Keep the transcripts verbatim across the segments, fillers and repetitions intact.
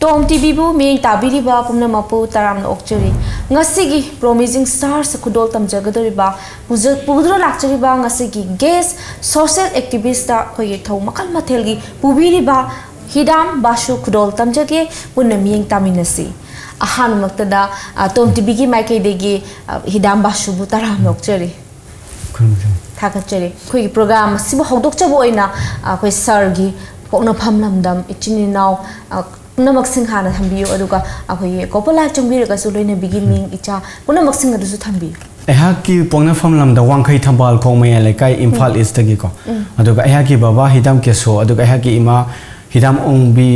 ꯇꯣꯝ ꯇꯤꯚꯤꯕꯨ ꯃꯤꯠꯌꯦꯡ ꯇꯥꯕꯤꯔꯤꯕ ꯄꯨꯝꯅꯃꯛꯄꯨ ꯇꯔꯥꯝꯅ ꯑꯣꯛꯆꯔꯤ꯫ ꯉꯁꯤꯒꯤ Promising Stars ꯈꯨꯗꯣꯜ ꯇꯝꯖꯒꯗꯧꯔꯤꯕ, ꯄꯨꯖ-, ꯄꯨꯗꯨꯅ ꯂꯥꯛꯆꯔꯤꯕ ꯉꯁꯤꯒꯤ guest social activist ꯑꯩꯈꯣꯏꯒꯤ ꯊꯧ ꯃꯈꯜ ꯃꯊꯦꯜꯒꯤ ꯄꯨꯕꯤꯔꯤꯕ ꯍꯤꯗꯥꯝ ꯕꯥꯁꯨ ꯈꯨꯗꯣꯜ ꯇꯝꯖꯒꯦ, ꯄꯨꯟꯅ ꯃꯤꯠꯌꯦꯡ ꯇꯥꯃꯤꯟꯅꯁꯤ꯫ ꯑꯍꯥꯟꯕꯃꯛꯇꯗ, ꯑ, ꯇꯣꯝ ꯇꯤꯚꯤꯒꯤ ꯃꯥꯏꯀꯩꯗꯒꯤ, ꯑ, ꯍꯤꯗꯥꯝ ꯕꯥꯁꯨꯕꯨ ꯇꯔꯥꯝꯅ ꯑꯣꯛꯆꯔꯤ꯫ ꯈꯨꯔꯨꯝꯖꯔꯤ꯫ ꯊꯥꯒꯠꯆꯔꯤ꯫ ꯑꯩꯈꯣꯏꯒꯤ program ꯑꯁꯤꯕꯨ ꯍꯧꯗꯣꯛꯆꯕ ꯑꯣꯏꯅ, ꯑ, ꯑꯩꯈꯣꯏ sirꯒꯤ ꯄꯣꯛꯅꯐꯝ ꯂꯝꯗꯝ, ꯏꯆꯤꯟ ꯏꯅꯥꯎ, ꯑ, ꯄꯨꯝꯅꯃꯛꯁꯤꯡ ꯍꯥꯟꯅ ꯊꯝꯕꯤꯌꯨ, ꯑꯗꯨꯒ ꯑꯩꯈꯣꯏꯒꯤ Copper Light ꯆꯪꯕꯤꯔꯒꯁꯨ ꯂꯣꯏꯅꯕꯤꯒꯤ ꯃꯤꯡ, ꯏꯆꯥ, ꯄꯨꯝꯅꯃꯛꯁꯤꯡ ꯑꯗꯨꯁꯨ ꯊꯝꯕꯤꯌꯨ꯫ ꯑꯩꯍꯥꯛꯀꯤ ꯄꯣꯛꯅꯐꯝ ꯂꯝꯗ ꯋꯥꯡꯈꯩ ꯊꯝꯕꯥꯜ ꯈꯣꯡ ꯃꯌꯥꯏ ꯂꯩꯀꯥꯏ, ꯏꯝꯐꯥꯜ ꯏꯁꯇꯒꯤꯀꯣ꯫ ꯑꯗꯨꯒ ꯑꯩꯍꯥꯛꯀꯤ ꯕꯕꯥ ꯍꯤꯗꯥꯝ ꯀꯦꯁꯣ, ꯑꯗꯨꯒ ꯑꯩꯍꯥꯛꯀꯤ ꯏꯃꯥ ꯍꯤꯗꯥꯝ ꯑꯣꯡꯕꯤ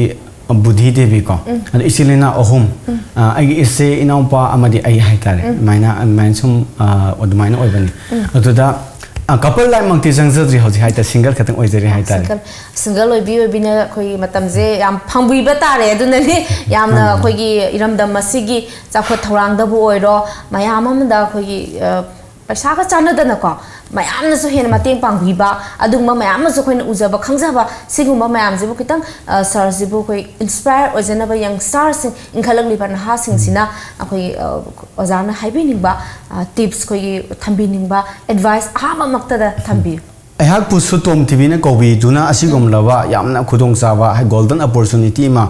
ꯕꯨꯙꯤ ꯗꯦꯕꯤꯀꯣ꯫ ꯑꯗꯣ ꯏꯆꯤꯜ ꯏꯅꯥꯎ ꯑꯍꯨꯝ, ꯑ, ꯑꯩꯒꯤ ꯏꯆꯦ, ꯏꯅꯥꯎꯄꯥ ꯑꯃꯗꯤ ꯑꯩ ꯍꯥꯏꯇꯥꯔꯦ꯫ ꯑꯗꯨꯃꯥꯏꯅ, ꯑꯗꯨꯃꯥꯏꯅ ꯁꯨꯝ, ꯑ, ꯑꯗꯨꯃꯥꯏꯅ ꯑꯣꯏꯕꯅꯤ꯫ ꯑꯗꯨꯗ, ꯑ, Copper Lightꯃꯛꯇꯤ ꯆꯪꯖꯗ꯭ꯔꯤ ꯍꯧꯖꯤꯛ ꯍꯥꯏꯇꯥꯔꯦ, single ꯈꯛꯇꯪ ꯑꯣꯏꯖꯔꯤ ꯍꯥꯏꯇꯥꯔꯦ꯫ Single, single ꯑꯣꯏꯕꯤ ꯑꯣꯏꯕꯤꯅ ꯑꯩꯈꯣꯏꯒꯤ ꯃꯇꯝꯁꯦ ꯌꯥꯝ ꯐꯪꯕꯤꯕ ꯇꯥꯔꯦ, ꯑꯗꯨꯅꯅꯤ ꯌꯥꯝꯅ ꯃꯥꯅꯤ, ꯃꯥꯅꯤ꯫ ꯑꯩꯈꯣꯏꯒꯤ ꯏꯔꯝꯗꯝ ꯑꯁꯤꯒꯤ ꯆꯥꯎꯈꯠ ꯊꯧꯔꯥꯡꯗꯕꯨ ꯑꯣꯏꯔꯣ, ꯃꯌꯥꯝ ꯑꯃꯗ ꯑꯩꯈꯣꯏꯒꯤ, ꯑ, ꯄꯩꯁꯥꯒ ꯆꯥꯟꯅꯗꯅꯀꯣ, ꯃꯌꯥꯝꯅꯁꯨ ꯍꯦꯟꯅ ꯃꯇꯦꯡ ꯄꯥꯡꯕꯤꯕ, ꯑꯗꯨꯒꯨꯝꯕ ꯃꯌꯥꯝ ꯑꯃꯁꯨ ꯑꯩꯈꯣꯏꯅ ꯎꯖꯕ ꯈꯪꯖꯕ, ꯁꯤꯒꯨꯝꯕ ꯃꯌꯥꯝꯁꯤꯕꯨ ꯈꯤꯇꯪ, ꯑ, sirꯁꯤꯕꯨ ꯑꯩꯈꯣꯏ inspire ꯑꯣꯏꯖꯅꯕ, young starꯁꯤꯡ, ꯏꯟꯈꯠꯂꯛꯂꯤꯕ ꯅꯍꯥꯁꯤꯡꯁꯤꯅ ꯑꯩꯈꯣꯏꯒꯤ, ꯑ, ꯑꯣꯖꯥꯅ ꯍꯥꯏꯕꯤꯅꯤꯡꯕ, ꯑ, tips, ꯑꯩꯈꯣꯏꯒꯤ ꯊꯝꯕꯤꯅꯤꯡꯕ advice ꯑꯍꯥꯟꯕꯃꯛꯇꯗ ꯊꯝꯕꯤꯌꯨ꯫ ꯑꯩꯍꯥꯛꯄꯨꯁꯨ ꯇꯣꯝ ꯇꯤꯚꯤꯅ ꯀꯧꯕꯤꯗꯨꯅ ꯑꯁꯤꯒꯨꯝꯂꯕ ꯌꯥꯝꯅ ꯈꯨꯗꯣꯡꯆꯥꯕ, ꯍꯥꯏ, golden opportunity ꯑꯃ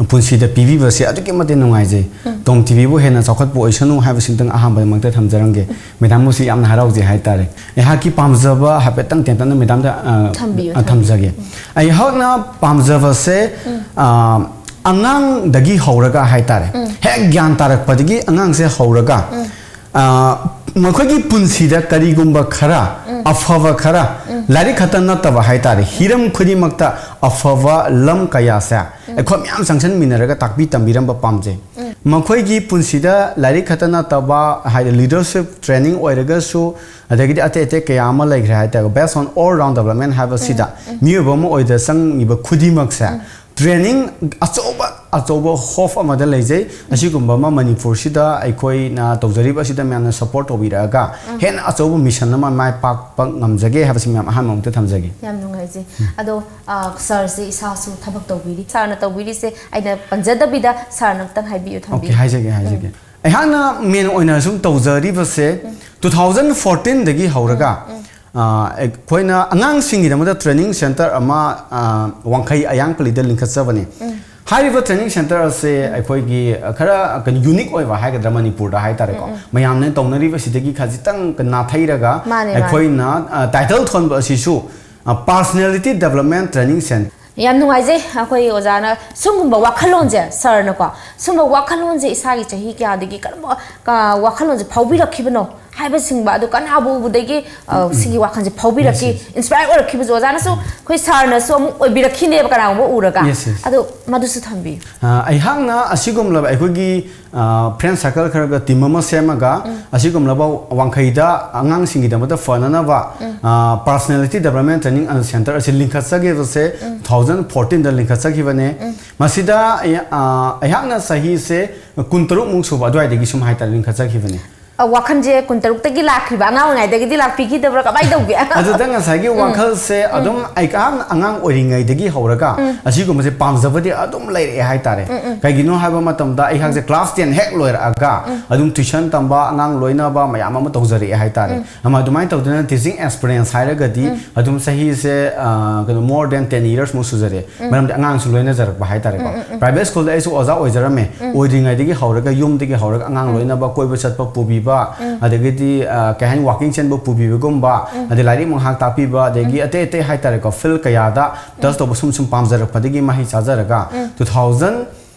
ꯄꯨꯟꯁꯤꯗ ꯄꯤꯕꯤꯕꯁꯦ ꯑꯗꯨꯛꯀꯤ ꯃꯇꯤꯛ ꯅꯨꯡꯉꯥꯏꯖꯩ꯫ ꯇꯣꯝ ꯇꯤꯚꯤꯕꯨ ꯍꯦꯟꯅ ꯆꯥꯎꯈꯠꯄ ꯑꯣꯏꯁꯅꯨ ꯍꯥꯏꯕꯁꯤꯇꯪ ꯑꯍꯥꯟꯕꯃꯛꯇ ꯊꯝꯖꯔꯝꯒꯦ꯫ ꯃꯦꯗꯥꯝꯕꯨꯁꯨ ꯌꯥꯝꯅ ꯍꯔꯥꯎꯖꯩ ꯍꯥꯏꯇꯥꯔꯦ꯫ ꯑꯩꯍꯥꯛꯀꯤ ꯄꯥꯝꯖꯕ ꯍꯥꯏꯐꯦꯠꯇꯪ ꯇꯦꯟꯇꯛꯅ ꯃꯦꯗꯥꯝꯗ, ꯑ, ꯊꯝꯕꯤꯌꯨ, ꯑ, ꯊꯝꯕꯤꯌꯨ꯫ ꯊꯝꯖꯒꯦ꯫ ꯑꯩꯍꯥꯛꯅ ꯄꯥꯝꯖꯕꯁꯦ, ꯑ, ꯑꯉꯥꯡꯗꯒꯤ ꯍꯧꯔꯒ ꯍꯥꯏꯇꯥꯔꯦ, ꯍꯦꯛ ꯒ꯭ꯌꯥꯟ ꯇꯥꯔꯛꯄꯗꯒꯤ ꯑꯉꯥꯡꯁꯦ ꯍꯧꯔꯒ, ꯑ, ꯃꯈꯣꯏꯒꯤ ꯄꯨꯟꯁꯤꯗ ꯀꯔꯤꯒꯨꯝꯕ ꯈꯔ, ꯑꯐꯕ ꯈꯔ, ꯂꯥꯏꯔꯤꯛ ꯈꯛꯇ ꯅꯠꯇꯕ ꯍꯥꯏꯇꯥꯔꯦ, ꯍꯤꯔꯝ ꯈꯨꯗꯤꯡꯃꯛꯇ ꯑꯐꯕ ꯂꯝ ꯀꯌꯥꯁꯦ ꯑꯩꯈꯣꯏ ꯃꯌꯥꯝ ꯆꯪꯁꯤꯟꯃꯤꯟꯅꯔꯒ ꯇꯥꯛꯄꯤ ꯇꯝꯕꯤꯔꯝꯕ ꯄꯥꯝꯖꯩ꯫ ꯃꯈꯣꯏꯒꯤ ꯄꯨꯟꯁꯤꯗ ꯂꯥꯏꯔꯤꯛ ꯈꯛꯇ ꯅꯠꯇꯕ, ꯍꯥꯏꯗꯤ leadership training ꯑꯣꯏꯔꯒꯁꯨ, ꯑꯗꯒꯤꯗꯤ ꯑꯇꯩ ꯑꯇꯩ ꯀꯌꯥ ꯑꯃ ꯂꯩꯈ꯭ꯔꯦ ꯍꯥꯏꯇꯥꯔꯦ, based on all round development ꯍꯥꯏꯕꯁꯤꯗ ꯃꯤꯑꯣꯏꯕ ꯑꯃ ꯑꯣꯏꯗ ꯆꯪꯉꯤꯕ ꯈꯨꯗꯤꯡꯃꯛꯁꯦ training ꯑꯆꯧꯕ ꯑꯆꯧꯕ ꯍꯣꯞ ꯑꯃꯗ ꯂꯩꯖꯩ꯫ ꯑꯁꯤꯒꯨꯝꯕ ꯑꯃ ꯃꯅꯤꯄꯨꯔꯁꯤꯗ ꯑꯩꯈꯣꯏꯅ ꯇꯧꯖꯔꯤꯕ ꯑꯁꯤꯗ ꯃꯌꯥꯝꯅ ꯁꯄꯣꯔꯠ ꯇꯧꯕꯤꯔꯛꯑꯒ ꯍꯦꯟꯅ ꯑꯆꯧꯕ ꯃꯤꯁꯟ ꯑꯃ ꯃꯥꯏ ꯄꯥꯛꯄ ꯉꯝꯖꯒꯦ ꯍꯥꯏꯕꯁꯤ ꯃꯌꯥꯝ ꯑꯍꯥꯟꯕ ꯃꯛꯇ ꯊꯝꯖꯒꯦ꯫ ꯌꯥꯝ ꯅꯨꯡꯉꯥꯏꯖꯩ꯫ ꯑꯗꯣ ꯁꯥꯔꯁꯦ ꯏꯁꯥꯁꯨ ꯊꯕꯛ ꯇꯧꯕꯤꯔꯤ꯫ ꯁꯥꯔꯅ ꯇꯧꯕꯤꯔꯤꯁꯦ ꯑꯩꯅ ꯄꯟꯖꯗꯕꯤꯗ ꯁꯥꯔꯅ ꯑꯝꯇꯪ ꯍꯥꯏꯕꯤꯌꯨ, ꯑꯣꯀꯦ, ꯊꯝꯕꯤꯌꯨ꯫ ꯍꯥꯏꯖꯒꯦ, ꯍꯥꯏꯖꯒꯦ꯫ ꯑꯩꯍꯥꯛꯅ ꯃꯦꯟ ꯑꯣꯏꯅ ꯁꯨꯝ ꯇꯧꯖꯔꯤꯕꯁꯦ ꯇꯨ ꯊꯥꯎꯖꯟ ꯐꯣꯔꯇꯤꯟꯗꯒꯤ ꯍꯧꯔꯒ ꯑ, ꯑꯩꯈꯣꯏꯅ ꯑꯉꯥꯡꯁꯤꯡꯒꯤꯗꯃꯛꯇ ꯇ꯭ꯔꯦꯅꯤꯡ ꯁꯦꯟꯇꯔ ꯑꯃ, ꯑ, ꯋꯥꯡꯈꯩ ꯑꯌꯥꯡꯄꯜꯂꯤꯗ ꯂꯤꯡꯈꯠꯆꯕꯅꯤ꯫ ꯍꯥꯏꯔꯤꯕ ꯇ꯭ꯔꯦꯅꯤꯡ ꯁꯦꯟꯇꯔ ꯑꯁꯦ ꯑꯩꯈꯣꯏꯒꯤ, ꯑ, ꯈꯔ ꯀꯩꯅꯣ ꯌꯨꯅꯤꯛ ꯑꯣꯏꯕ ꯍꯥꯏꯒꯗ꯭ꯔꯥ ꯃꯅꯤꯄꯨꯔꯗ ꯍꯥꯏꯇꯥꯔꯦꯀꯣ꯫ ꯃꯌꯥꯝꯅ ꯇꯧꯅꯔꯤꯕꯁꯤꯗꯒꯤ ꯈꯖꯤꯛꯇꯪ ꯅꯥꯊꯩꯔꯒ ꯃꯥꯅꯦ, ꯃꯥꯅꯦ꯫ ꯑꯩꯈꯣꯏꯅ, ꯑ, ꯇꯥꯏꯇꯜ ꯊꯣꯟꯕ ꯑꯁꯤꯁꯨ, ꯑ, Personality Development Training Center꯫ ꯌꯥꯝ ꯅꯨꯡꯉꯥꯏꯖꯩ ꯑꯩꯈꯣꯏ ꯑꯣꯖꯥꯅ ꯁꯨꯝꯒꯨꯝꯕ ꯋꯥꯈꯜꯂꯣꯟꯁꯦ, ꯁꯥꯔꯅꯀꯣ, ꯁꯨꯝꯕ ꯋꯥꯈꯜꯂꯣꯟꯁꯦ ꯏꯁꯥꯒꯤ ꯆꯍꯤ ꯀꯌꯥꯗꯒꯤ ꯀꯔꯝꯕ, ꯑ, ꯋꯥꯈꯜꯂꯣꯟꯁꯦ ꯐꯥꯎꯕꯤꯔꯛꯈꯤꯕꯅꯣ ꯍꯥꯏꯕꯁꯤꯡꯕ ꯑꯗꯨ ꯀꯅꯥꯕꯨ ꯎꯕꯗꯒꯤ, ꯑ, ꯁꯤꯒꯤ ꯋꯥꯈꯜꯁꯦ ꯐꯥꯎꯕꯤꯔꯛꯈꯤ, Yes, yes. ꯏꯟꯁꯄꯥꯌꯔ ꯑꯣꯏꯔꯛꯈꯤꯕꯁꯨ ꯑꯣꯖꯥꯅꯁꯨ ꯑꯩꯈꯣꯏ ꯁꯥꯔꯅꯁꯨ ꯑꯃꯨꯛ ꯑꯣꯏꯕꯤꯔꯛꯈꯤꯅꯦꯕ ꯀꯅꯥꯒꯨꯝꯕ ꯎꯔꯒ꯫ Yes, yes. ꯑꯗꯣ ꯃꯗꯨꯁꯨ ꯊꯝꯕꯤꯌꯨ꯫ ꯑ, ꯑꯩꯍꯥꯛꯅ ꯑꯁꯤꯒꯨꯝꯂꯕ ꯑꯩꯈꯣꯏꯒꯤ, ꯑ, ꯐ꯭ꯔꯦꯟ ꯁꯔꯀꯜ ꯈꯔꯒ ꯇꯤꯝ ꯑꯃ ꯁꯦꯝꯃꯒ ꯑꯁꯤꯒꯨꯝꯂꯕ ꯋꯥꯡꯈꯩꯗ ꯑꯉꯥꯡꯁꯤꯡꯒꯤꯗꯃꯛꯇ ꯐꯅꯅꯕ, ꯑ, Personality Development Training and Center ꯑꯁꯤ ꯂꯤꯡꯈꯠꯆꯈꯤꯕꯁꯦ ꯇꯨ ꯊꯥꯎꯖꯟ ꯐꯣꯔꯇꯤꯟꯗ ꯂꯤꯡꯈꯠꯆꯈꯤꯕꯅꯦ꯫ ꯃꯁꯤꯗ ꯑꯩ-, ꯑ, ꯑꯩꯍꯥꯛꯅ ꯆꯍꯤꯁꯦ ꯀꯨꯟꯇꯔꯨꯛꯃꯨꯛ ꯁꯨꯕ ꯑꯗꯨꯋꯥꯏꯗꯒꯤ ꯁꯨꯝ ꯍꯥꯏꯇꯥꯔꯦ ꯂꯤꯡꯈꯠꯆꯈꯤꯕꯅꯦ꯫ ꯑ, ꯋꯥꯈꯜꯁꯦ ꯀꯨꯟꯇꯔꯨꯛꯇꯒꯤ ꯂꯥꯛꯈꯤꯕ, ꯑꯉꯥꯡ ꯑꯣꯏꯔꯤꯉꯩꯗꯒꯤꯗꯤ ꯂꯥꯛꯄꯤꯈꯤꯗꯕ꯭ꯔꯥ, ꯀꯃꯥꯏꯅ ꯇꯧꯒꯦ? ꯑꯗꯨꯗ ꯉꯁꯥꯏꯒꯤ ꯋꯥꯈꯜꯁꯦ ꯑꯗꯨꯝ ꯑꯩꯍꯥꯛꯅ ꯑꯉꯥꯡ ꯑꯣꯏꯔꯤꯉꯩꯗꯒꯤ ꯍꯧꯔꯒ ꯑꯁꯤꯒꯨꯝꯕꯁꯦ ꯄꯥꯝꯖꯕꯗꯤ ꯑꯗꯨꯝ ꯂꯩꯔꯛꯑꯦ ꯍꯥꯏꯇꯥꯔꯦ꯫ ꯀꯩꯒꯤꯅꯣ ꯍꯥꯏꯕ ꯃꯇꯝꯗ ꯑꯩꯍꯥꯛꯁꯦ ꯀ꯭ꯂꯥꯁ ꯇꯦꯟ ꯍꯦꯛ ꯂꯣꯏꯔꯛꯑꯒ ꯑꯗꯨꯝ ꯇ꯭ꯋꯤꯁꯟ ꯇꯝꯕ, ꯑꯉꯥꯡ ꯂꯣꯏꯅꯕ ꯃꯌꯥꯝ ꯑꯃ ꯇꯧꯖꯔꯛꯑꯦ ꯍꯥꯏꯇꯥꯔꯦ꯫ ꯑꯃ ꯑꯗꯨꯃꯥꯏꯅ ꯇꯧꯗꯅ ꯇꯤꯆꯤꯡ ꯑꯦꯛꯁꯄꯤꯔꯤꯌꯦꯟꯁ ꯍꯥꯏꯔꯒꯗꯤ ꯑꯗꯨꯝ ꯆꯍꯤꯁꯦ, ꯑ, ꯀꯩꯅꯣ, more than ten years ꯃꯨꯛ ꯁꯨꯖꯔꯦ꯫ ꯃꯔꯝꯗꯤ ꯑꯉꯥꯡꯁꯨ ꯂꯣꯏꯅꯖꯔꯛꯄ ꯍꯥꯏꯇꯥꯔꯦꯀꯣ꯫ ꯄ꯭ꯔꯥꯏꯚꯦꯠ ꯁ꯭ꯀꯨꯜꯗ ꯑꯩꯁꯨ ꯑꯣꯖꯥ ꯑꯣꯏꯖꯔꯝꯃꯦ꯫ ꯑꯣꯏꯗ꯭ꯔꯤꯉꯩꯗꯒꯤ ꯍꯧꯔꯒ ꯌꯨꯝꯗꯒꯤ ꯍꯧꯔꯒ ꯑꯉꯥꯡ ꯂꯣꯏꯅꯕ, ꯀꯣꯏꯕ ꯆꯠꯄ ꯄꯨꯕꯤꯕ, ꯑꯗꯒꯤꯗꯤ, ꯑ, ꯀꯩ ꯍꯥꯏꯅꯤ, ꯋꯥꯀꯤꯡ ꯆꯦꯟꯕ ꯄꯨꯕꯤꯕꯒꯨꯝꯕ, ꯑꯗꯩ ꯂꯥꯏꯔꯤꯛ ꯉꯥꯏꯍꯥꯛ ꯇꯥꯛꯄꯤꯕ, ꯑꯗꯒꯤ ꯑꯇꯩ ꯑꯇꯩ ꯍꯥꯏꯇꯥꯔꯦꯀꯣ, ꯐꯤꯜ ꯀꯌꯥꯗ ꯇꯆ ꯇꯧꯕ ꯁꯨꯝ ꯁꯨꯝ ꯄꯥꯝꯖꯔꯛꯄꯗꯒꯤ ꯃꯍꯩ ꯆꯥꯖꯔꯒ ꯇꯨ ꯊꯥꯎꯖꯟ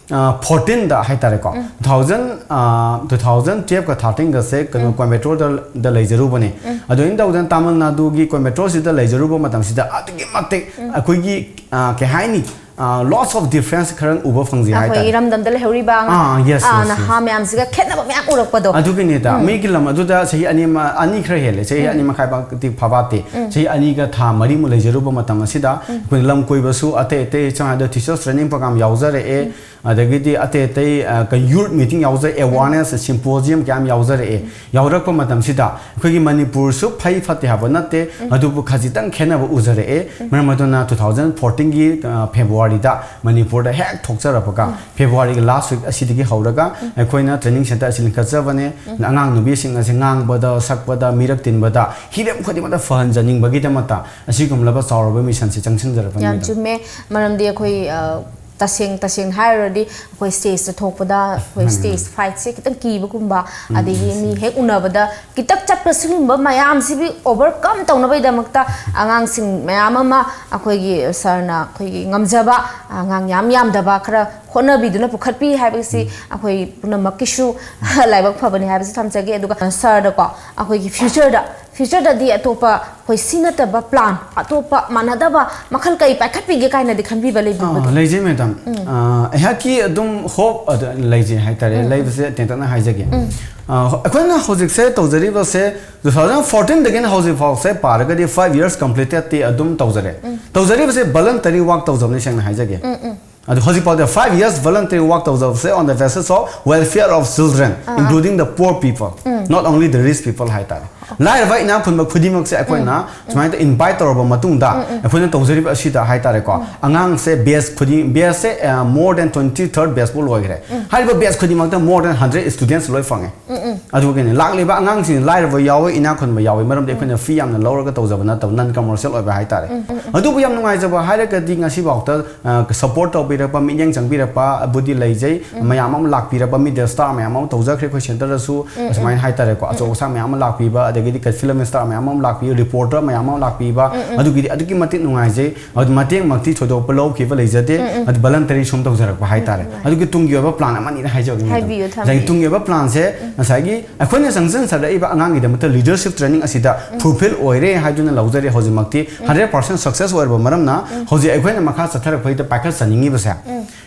ꯐꯣꯔꯇꯤꯟꯗ ꯍꯥꯏꯇꯥꯔꯦꯀꯣ, ꯇꯨ ꯊꯥꯎꯖꯟ, ꯇꯨ ꯊꯥꯎꯖꯟ ꯇꯨꯌꯦꯜꯐꯀ ꯊꯥꯔꯇꯤꯟꯒꯁꯦ ꯀꯩꯅꯣ, ꯀꯣꯏꯝꯕꯦꯇꯣꯔꯗ ꯂꯩꯖꯔꯨꯕꯅꯦ꯫ ꯑꯗꯨꯃꯥꯏꯅ ꯇꯧꯗꯅ ꯇꯥꯃꯤꯜ ꯅꯥꯗꯨꯒꯤ ꯀꯣꯏꯝꯕꯦꯇꯣꯔꯁꯤꯗ ꯂꯩꯖꯔꯨꯕ ꯃꯇꯝꯁꯤꯗ ꯑꯗꯨꯛꯀꯤ ꯃꯇꯤꯛ ꯑꯩꯈꯣꯏꯒꯤ, ꯑ, ꯀꯩ ꯍꯥꯏꯅꯤ, Lots of difference ꯈꯔ ꯎꯕ ꯐꯪꯖꯩ ꯍꯥꯏꯇꯥꯔꯦ꯫ ꯑꯩꯈꯣꯏ ꯏꯔꯝꯗꯝꯗ ꯂꯩꯍꯧꯔꯤꯕ ꯑꯥ, yes, ꯑꯥ, yes, ꯅꯍꯥ yes. ꯃꯌꯥꯝꯁꯤꯒ ꯈꯦꯠꯅꯕ ꯃꯌꯥꯝ ꯎꯔꯛꯄꯗꯣ꯫ ꯑꯗꯨꯒꯤꯅꯤꯗ ꯃꯤꯒꯤ ꯂꯝ ꯑꯗꯨꯗ ꯆꯍꯤ ꯑꯅꯤ ꯑꯃ ꯑꯅꯤ ꯈꯔ ꯍꯦꯜꯂꯦ, ꯆꯍꯤ ꯑꯅꯤ ꯃꯈꯥꯏ ꯐꯥꯎꯗꯤ ꯐꯥꯕꯥꯠꯇꯦ꯫ ꯆꯍꯤ ꯑꯅꯤꯒ ꯊꯥ ꯃꯔꯤꯃꯨꯛ ꯂꯩꯖꯔꯨꯕ ꯃꯇꯝ ꯑꯁꯤꯗ ꯑꯩꯈꯣꯏꯅ ꯂꯝ ꯀꯣꯏꯕꯁꯨ ꯑꯇꯩ ꯑꯇꯩ ꯁꯝꯅ ꯍꯥꯏꯔꯕꯗ teachers training program ꯌꯥꯎꯖꯔꯛꯑꯦ꯫ ꯑꯗꯒꯤꯗꯤ ꯑꯇꯩ ꯑꯇꯩ youth meeting ꯌꯥꯎꯖꯔꯛꯑꯦ, awareness symposium ꯀꯌꯥꯝ ꯌꯥꯎꯖꯔꯛꯑꯦ꯫ ꯌꯥꯎꯔꯛꯄ ꯃꯇꯝꯁꯤꯗ ꯑꯩꯈꯣꯏꯒꯤ ꯃꯅꯤꯄꯨꯔꯁꯨ ꯐꯩ ꯐꯠꯇꯦ ꯍꯥꯏꯕ ꯅꯠꯇꯦ, ꯑꯗꯨꯕꯨ ꯈꯖꯤꯛꯇꯪ ꯈꯦꯠꯅꯕ ꯎꯖꯔꯛꯑꯦ꯫ ꯃꯔꯝ ꯑꯗꯨꯅ two thousand fourteen ꯒꯤ February ꯗ ꯃꯅꯤꯄꯨꯔꯗ ꯍꯦꯛ ꯊꯣꯛꯆꯔꯛꯄꯒ February ꯒꯤ last week ꯑꯁꯤꯗꯒꯤ ꯍꯧꯔꯒ ꯑꯩꯈꯣꯏꯅ training centre ꯑꯁꯤ ꯂꯤꯡꯈꯠꯆꯕꯅꯦ꯫ ꯑꯉꯥꯡ ꯅꯨꯄꯤꯁꯤꯡ ꯑꯁꯤ ꯉꯥꯡꯕꯗ, ꯁꯛꯄꯗ, ꯃꯤꯔꯛ ꯇꯤꯟꯕꯗ, ꯍꯤꯔꯝ ꯈꯨꯗꯤꯡꯃꯛꯇ ꯐꯍꯟꯖꯅꯤꯡꯕꯒꯤꯗꯃꯛꯇ ꯑꯁꯤꯒꯨꯝꯂꯕ ꯆꯥꯎꯔꯕ mission ꯁꯤ ꯆꯪꯁꯤꯟꯖꯔꯛꯄꯅꯤ꯫ ꯌꯥꯝ ꯆꯨꯝꯃꯦ꯫ ꯃꯔꯝꯗꯤ ꯑꯩꯈꯣꯏ ꯑ, ꯇꯁꯦꯡ ꯇꯁꯦꯡ ꯍꯥꯏꯔꯨꯔꯗꯤ ꯑꯩꯈꯣꯏ stage ꯇ ꯊꯣꯛꯄꯗ ꯑꯩꯈꯣꯏ stage fright ꯁꯦ ꯈꯤꯇꯪ ꯀꯤꯕꯒꯨꯝꯕ, ꯑꯗꯒꯤ ꯃꯤ ꯍꯦꯛ ꯎꯅꯕꯗ ꯈꯤꯇꯪ ꯆꯠꯄ ꯁꯤꯒꯨꯝꯕ ꯃꯌꯥꯝꯁꯤꯕꯨ overcome ꯇꯧꯅꯕꯒꯤꯗꯃꯛꯇ ꯑꯉꯥꯡꯁꯤꯡ ꯃꯌꯥꯝ ꯑꯃ ꯑꯩꯈꯣꯏꯒꯤ sir ꯅ ꯑꯩꯈꯣꯏꯒꯤ ꯉꯝꯖꯕ ꯑꯉꯥꯡ ꯌꯥꯝ ꯌꯥꯝꯗꯕ ꯈꯔ ꯍꯣꯠꯅꯕꯤꯗꯨꯅ ꯄꯨꯈꯠꯄꯤ ꯍꯥꯏꯕꯁꯤ ꯑꯩꯈꯣꯏ ꯄꯨꯝꯅꯃꯛꯀꯤꯁꯨ ꯂꯥꯏꯕꯛ ꯐꯕꯅꯤ ꯍꯥꯏꯕꯁꯤ ꯊꯝꯖꯒꯦ꯫ ꯑꯗꯨꯒ sir ꯗꯀꯣ ꯑꯩꯈꯣꯏꯒꯤ future ꯗ future ꯗꯗꯤ ꯑꯇꯣꯞꯄ ꯑꯩꯈꯣꯏ ꯁꯤ ꯅꯠꯇꯕ plan, ꯑꯇꯣꯞꯄ ꯃꯥꯟꯅꯗꯕ ꯃꯈꯜ ꯀꯩ ꯄꯥꯏꯈꯠꯄꯤꯒꯦ ꯀꯥꯏꯅꯗꯤ ꯈꯟꯕꯤꯕ ꯂꯩꯕꯤꯕꯗꯣ? ꯑꯥ, ꯂꯩꯖꯩ madam꯫ ꯑꯥ, ꯑꯩꯍꯥꯛꯀꯤ ꯑꯗꯨꯝ hope ꯑꯗꯨ ꯂꯩꯖꯩ ꯍꯥꯏꯇꯥꯔꯦ꯫ ꯂꯩꯕꯁꯦ ꯇꯦꯟꯇꯛꯅ ꯍꯥꯏꯖꯒꯦ꯫ ꯑꯥ, ꯑꯩꯈꯣꯏꯅ ꯍꯧꯖꯤꯛꯁꯦ ꯇꯧꯖꯔꯤꯕꯁꯦ two thousand fourteen ꯗꯒꯤꯅ ꯍꯧꯖꯤꯛ ꯐꯥꯎꯁꯦ ꯄꯥꯔꯒꯗꯤ five years completed ꯇꯤ ꯑꯗꯨꯝ ꯇꯧꯖꯔꯦ꯫ ꯇꯧꯖꯔꯤꯕꯁꯦ voluntary work ꯇꯧꯖꯕꯅꯤ, ꯁꯦꯡꯅ ꯍꯥꯏꯖꯒꯦ꯫ ꯑꯗꯨ ꯍꯧꯖꯤꯛꯐꯥꯎꯗ five years voluntary work ꯇꯧꯖꯕꯁꯦ on the basis of welfare of children, including the poor people, not only the rich people ꯍꯥꯏꯇꯥꯔꯦ꯫ ꯂꯥꯏꯔꯕ ꯏꯅꯥꯛ ꯈꯨꯟꯕ ꯈꯨꯗꯤꯡꯃꯛꯁꯦ ꯑꯩꯈꯣꯏꯅ ꯁꯨꯃꯥꯏꯅ invite ꯇꯧꯔꯕ ꯃꯇꯨꯡꯗ ꯑꯩꯈꯣꯏꯅ ꯇꯧꯖꯔꯤꯕ ꯑꯁꯤꯗ ꯍꯥꯏꯇꯥꯔꯦꯀꯣ, ꯑꯉꯥꯡꯁꯦ batch ꯈꯨꯗꯤꯡ, batch ꯁꯦ more than twenty third batch ꯐꯥꯎ ꯂꯣꯏꯈ꯭ꯔꯦ꯫ ꯍꯥꯏꯔꯤꯕ batch ꯈꯨꯗꯤꯡꯃꯛꯇ more than hundred students ꯂꯣꯏ ꯐꯪꯉꯦ꯫ ꯑꯗꯨꯒꯤꯅꯦ ꯂꯥꯛꯂꯤꯕ ꯑꯉꯥꯡꯁꯤꯡ ꯂꯥꯏꯔꯕ ꯌꯥꯎꯋꯦ, ꯏꯅꯥꯛ ꯈꯨꯟꯕ ꯌꯥꯎꯋꯦ, ꯃꯔꯝꯗꯤ ꯑꯩꯈꯣꯏꯅ fee ꯌꯥꯝꯅ ꯂꯧꯔꯒ ꯇꯧꯖꯕ ꯅꯠꯇꯕ, non commercial ꯑꯣꯏꯕ ꯍꯥꯏꯇꯥꯔꯦ꯫ ꯑꯗꯨꯕꯨ ꯌꯥꯝ ꯅꯨꯡꯉꯥꯏꯖꯕ ꯍꯥꯏꯔꯒꯗꯤ ꯉꯁꯤꯐꯥꯎꯗ support ꯇꯧꯕꯤꯔꯛꯄ, ꯃꯤꯠꯌꯦꯡ ꯆꯪꯕꯤꯔꯛꯄꯕꯨꯗꯤ ꯂꯩꯖꯩ꯫ ꯃꯌꯥꯝ ꯑꯃ ꯂꯥꯛꯄꯤꯔꯛꯄ, media star ꯃꯌꯥꯝ ꯑꯃ ꯇꯧꯖꯈ꯭ꯔꯦ ꯑꯩꯈꯣꯏ centre ꯗꯁꯨ, ꯑꯁꯨꯃꯥꯏꯅ ꯍꯥꯏꯇꯥꯔꯦꯀꯣ, ꯑꯆꯧ ꯑꯁꯥꯡ ꯃꯌꯥꯝ ꯑꯃ ꯂꯥꯛꯄꯤꯕ, ꯑꯗꯒꯤ ꯑꯗꯒꯤꯗꯤ ꯐꯤꯂꯝ ꯁ꯭ꯇꯥꯔ ꯃꯌꯥꯝ ꯑꯃ ꯂꯥꯛꯄꯤꯌꯨ, ꯔꯤꯄꯣꯔꯇꯔ ꯃꯌꯥꯝ ꯑꯃ ꯂꯥꯛꯄꯤꯕ, ꯑꯗꯨꯒꯤꯗꯤ ꯑꯗꯨꯛꯀꯤ ꯃꯇꯤꯛ ꯅꯨꯡꯉꯥꯏꯖꯩ꯫ ꯑꯗꯨ ꯃꯇꯦꯡꯃꯛꯇꯤ ꯊꯣꯏꯗꯣꯛꯄ ꯂꯧꯈꯤꯕ ꯂꯩꯖꯗꯦ꯫ ꯑꯗꯨ ꯚꯂꯟꯇꯔꯤ ꯁꯨꯝ ꯇꯧꯖꯔꯛꯄ ꯍꯥꯏꯇꯥꯔꯦ꯫ ꯑꯗꯨꯒꯤ ꯇꯨꯡꯒꯤ ꯑꯣꯏꯕ ꯄ꯭ꯂꯥꯟ ꯑꯃꯅꯤꯅ ꯍꯥꯏꯖꯕꯅꯤ, ꯃꯦꯗꯥꯝ꯫ ꯍꯥꯏꯕꯤꯌꯨ, ꯉꯁꯥꯏꯒꯤ ꯊꯝꯕꯤꯌꯨ꯫ ꯇꯨꯡꯒꯤ ꯑꯣꯏꯕ ꯄ꯭ꯂꯥꯟꯁꯦ ꯉꯁꯥꯏꯒꯤ ꯑꯩꯈꯣꯏꯅ ꯆꯪꯁꯤꯟꯖꯔꯛꯏꯕ ꯑꯉꯥꯡꯒꯤꯗꯃꯛꯇ ꯂꯤꯗꯔꯁꯤꯞ ꯇ꯭ꯔꯦꯅꯤꯡ ꯑꯁꯤꯗ ꯐꯨꯜꯐꯤꯜ ꯑꯣꯏꯔꯦ ꯍꯥꯏꯗꯨꯅ ꯂꯧꯖꯔꯦ꯫ ꯍꯧꯖꯤꯛꯃꯛꯇꯤ ꯍꯟꯗ꯭ꯔꯦꯠ ꯄꯥꯔꯁꯦꯟ ꯁꯛꯁꯦꯁ ꯑꯣꯏꯔꯕ ꯃꯔꯝꯅ ꯍꯧꯖꯤꯛ ꯑꯩꯈꯣꯏꯅ ꯃꯈꯥ ꯆꯠꯊꯔꯛꯄꯒꯤꯗ ꯄꯥꯏꯈꯠꯆꯅꯤꯡꯉꯤꯕꯁꯦ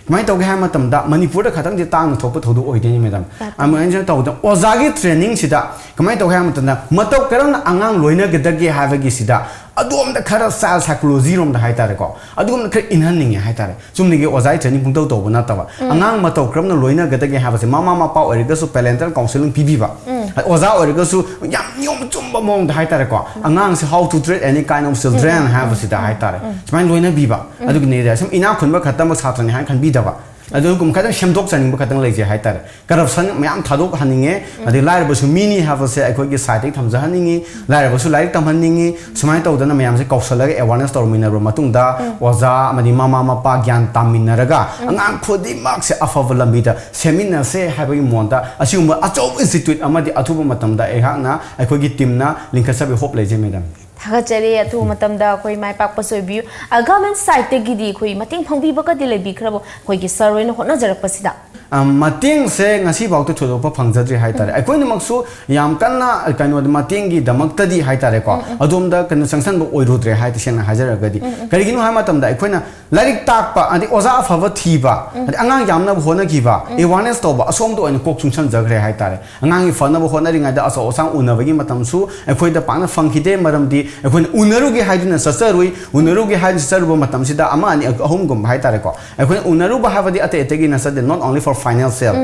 ꯀꯃꯥꯏꯅ ꯇꯧꯒꯦ ꯍꯥꯏꯕ ꯃꯇꯝꯗ, ꯃꯅꯤꯄꯨꯔꯗ ꯈꯇꯪꯗꯤ ꯇꯥꯡꯅ ꯊꯣꯛꯄ ꯊꯧꯗꯣꯛ ꯑꯣꯏꯗꯣꯏꯅꯤ, ꯃꯦꯗꯥꯝ꯫ ꯇꯥꯛꯄꯤꯌꯨ꯫ ꯑꯗꯨꯃꯥꯏꯅ ꯇꯧꯗꯅ ꯑꯣꯖꯥꯒꯤ ꯇ꯭ꯔꯦꯅꯤꯡꯁꯤꯗ ꯀꯃꯥꯏꯅ ꯇꯧꯒꯦ ꯍꯥꯏꯕ ꯃꯇꯝꯗ, ꯃꯇꯧ ꯀꯔꯝꯅ ꯑꯉꯥꯡ ꯂꯣꯏꯅꯒꯗꯒꯦ ꯍꯥꯏꯕꯒꯤꯁꯤꯗ ꯑꯗꯣꯝꯗ ꯈꯔ ꯆꯥꯏꯜ ꯁꯥꯏꯀꯣꯂꯣꯖꯤꯔꯣꯝꯗ ꯍꯥꯏꯇꯥꯔꯦꯀꯣ, ꯑꯗꯨꯒꯨꯝꯅ ꯈꯔ ꯏꯟꯍꯟꯅꯤꯡꯉꯦ ꯍꯥꯏꯇꯥꯔꯦ꯫ ꯆꯨꯝꯅꯒꯤ ꯑꯣꯖꯥꯒꯤ ꯇ꯭ꯔꯦꯅꯤꯡ ꯄꯨꯡꯇꯧ ꯇꯧꯕ ꯅꯠꯇꯕ, ꯑꯉꯥꯡ ꯃꯇꯧ ꯀꯔꯝꯅ ꯂꯣꯏꯅꯒꯗꯒꯦ ꯍꯥꯏꯕꯁꯦ ꯃꯃꯥ ꯃꯄꯥ ꯑꯣꯏꯔꯒꯁꯨ ꯄꯦꯔꯦꯟꯇꯦꯜ ꯀꯥꯎꯟꯁꯤꯂꯤꯡ ꯄꯤꯕꯤꯕ, ꯑꯣꯖꯥ ꯑꯣꯏꯔꯒꯁꯨ ꯌꯥꯝ ꯅꯤꯌꯣꯝ ꯆꯨꯝꯕ ꯃꯑꯣꯡꯗ ꯍꯥꯏꯇꯥꯔꯦꯀꯣ, ꯑꯉꯥꯡꯁꯦ how to treat any kind of children ꯍꯥꯏꯕꯁꯤꯗ ꯍꯥꯏꯇꯥꯔꯦ, ꯁꯨꯃꯥꯏꯅ ꯂꯣꯏꯅꯕꯤꯕ꯫ ꯑꯗꯨꯒꯤꯅꯤꯗ ꯁꯨꯝ ꯏꯅꯥꯛ ꯈꯨꯟꯕ ꯈꯛꯇꯃꯛ ꯁꯥꯇ꯭ꯔꯅꯤ ꯍꯥꯏꯅ ꯈꯟꯕꯤꯗꯕ, ꯑꯗꯨꯒꯨꯝꯕ ꯈꯤꯇꯪ ꯁꯦꯝꯗꯣꯛꯆꯅꯤꯡꯕ ꯈꯛꯇꯪ ꯂꯩꯖꯩ ꯍꯥꯏꯇꯥꯔꯦ꯫ ꯀꯔꯞꯁꯟ ꯃꯌꯥꯝ ꯊꯥꯗꯣꯛꯍꯟꯅꯤꯡꯉꯦ, ꯑꯗꯩ ꯂꯥꯏꯔꯕꯁꯨ ꯃꯤꯅꯤ ꯍꯥꯏꯕꯁꯦ ꯑꯩꯈꯣꯏꯒꯤ ꯁꯥꯏꯠꯇꯒꯤ ꯊꯝꯖꯍꯟꯅꯤꯡꯉꯤ, ꯂꯥꯏꯔꯕꯁꯨ ꯂꯥꯏꯔꯤꯛ ꯇꯝꯍꯟꯅꯤꯡꯉꯤ꯫ ꯁꯨꯃꯥꯏꯅ ꯇꯧꯗꯅ ꯃꯌꯥꯝꯁꯦ ꯀꯧꯁꯜꯂꯒ ꯑꯦꯋꯥꯔꯅꯦꯁ ꯇꯧꯔꯃꯤꯟꯅꯔꯕ ꯃꯇꯨꯡꯗ ꯑꯣꯖꯥ ꯑꯃꯗꯤ ꯃꯃꯥ ꯃꯄꯥ ꯒ꯭ꯌꯥꯟ ꯇꯥꯃꯤꯟꯅꯔꯒ ꯑꯉꯥꯡ ꯈꯨꯗꯤꯡꯃꯛꯁꯦ ꯑꯐꯕ ꯂꯝꯕꯤꯗ ꯁꯦꯝꯃꯤꯟꯅꯁꯦ ꯍꯥꯏꯕꯒꯤ ꯃꯑꯣꯡꯗ ꯑꯁꯤꯒꯨꯝꯕ ꯑꯆꯧꯕ ꯏꯟꯁꯇꯤꯇ꯭ꯌꯨꯠ ꯑꯃꯗꯤ ꯑꯊꯨꯕ ꯃꯇꯝꯗ ꯑꯩꯍꯥꯛꯅ ꯑꯩꯈꯣꯏꯒꯤ ꯇꯤꯝꯅ ꯂꯤꯡꯈꯠꯆꯕꯒꯤ ꯍꯣꯞ ꯂꯩꯖꯩ, ꯃꯦꯗꯥꯝ꯫ ꯊꯥꯒꯠꯆꯔꯤ꯫ ꯑꯊꯨꯕ ꯃꯇꯝꯗ ꯑꯩꯈꯣꯏ ꯃꯥꯏ ꯄꯥꯛꯄꯁꯨ ꯑꯣꯏꯕꯤꯌꯨ꯫ ꯒꯚꯔꯟꯃꯦꯟ ꯁꯥꯏꯠꯇꯒꯤꯗꯤ ꯑꯩꯈꯣꯏ ꯃꯇꯦꯡ ꯐꯪꯕꯤꯕꯒꯗꯤ ꯂꯩꯕꯤꯈ꯭ꯔꯕꯣ ꯑꯩꯈꯣꯏꯒꯤ ꯁꯥꯔ ꯍꯣꯏꯅ ꯍꯣꯠꯅꯖꯔꯛꯄꯁꯤꯗ? ꯑ, ꯃꯇꯦꯡꯁꯦ ꯉꯁꯤꯐꯥꯎꯗ ꯊꯣꯏꯗꯣꯛꯄ ꯐꯪꯖꯗ꯭ꯔꯤ ꯍꯥꯏꯇꯥꯔꯦ꯫ ꯑꯩꯈꯣꯏꯅꯃꯛꯁꯨ ꯌꯥꯝ ꯀꯟꯅ ꯀꯩꯅꯣꯗ ꯃꯇꯦꯡꯒꯤꯗꯃꯛꯇꯗꯤ ꯍꯥꯏꯇꯥꯔꯦꯀꯣ, ꯑꯗꯣꯝꯗ ꯀꯩꯅꯣ ꯆꯪꯁꯟꯕ ꯑꯣꯏꯔꯨꯗ꯭ꯔꯦ ꯍꯥꯏ, ꯇꯁꯦꯡꯅ ꯍꯥꯏꯖꯔꯒꯗꯤ꯫ ꯀꯔꯤꯒꯤꯅꯣ ꯍꯥꯏꯕ ꯃꯇꯝꯗ ꯑꯩꯈꯣꯏꯅ ꯂꯥꯏꯔꯤꯛ ꯇꯥꯛꯄ, ꯑꯗꯩ ꯑꯣꯖꯥ ꯑꯐꯕ ꯊꯤꯕ, ꯑꯗꯩ ꯑꯉꯥꯡ ꯌꯥꯝꯅꯕ ꯍꯣꯠꯅꯈꯤꯕ, ꯑꯦꯋꯥꯔꯅꯦꯁ ꯇꯧꯕ, ꯑꯁꯣꯝꯗ ꯑꯣꯏꯅ ꯀꯣꯛ ꯆꯨꯡꯁꯟꯖꯈ꯭ꯔꯦ ꯍꯥꯏꯇꯥꯔꯦ꯫ ꯑꯉꯥꯡꯒꯤ ꯐꯅꯕ ꯍꯣꯠꯅꯔꯤꯉꯩꯗ ꯑꯆꯧ ꯑꯁꯥꯡ ꯎꯅꯕꯒꯤ ꯃꯇꯝꯁꯨ ꯑꯩꯈꯣꯏꯗ ꯄꯥꯛꯅ ꯐꯪꯈꯤꯗꯦ, ꯃꯔꯝꯗꯤ ꯑꯩꯈꯣꯏꯅ ꯎꯅꯔꯨꯒꯦ ꯍꯥꯏꯗꯨꯅ ꯆꯠꯆꯔꯨꯏ, ꯎꯅꯔꯨꯒꯦ ꯍꯥꯏꯗꯨꯅ ꯆꯠꯆꯔꯨꯕ ꯃꯇꯝꯁꯤꯗ ꯑꯃ, ꯑꯅꯤ, ꯑꯍꯨꯝꯒꯨꯝꯕ ꯍꯥꯏꯇꯥꯔꯦꯀꯣ꯫ ꯑꯩꯈꯣꯏꯅ ꯎꯅꯔꯨꯕ ꯍꯥꯏꯕꯗꯤ ꯑꯇꯩ ꯑꯇꯩꯒꯤ ꯅꯠꯆꯗꯦ, not only for financial꯫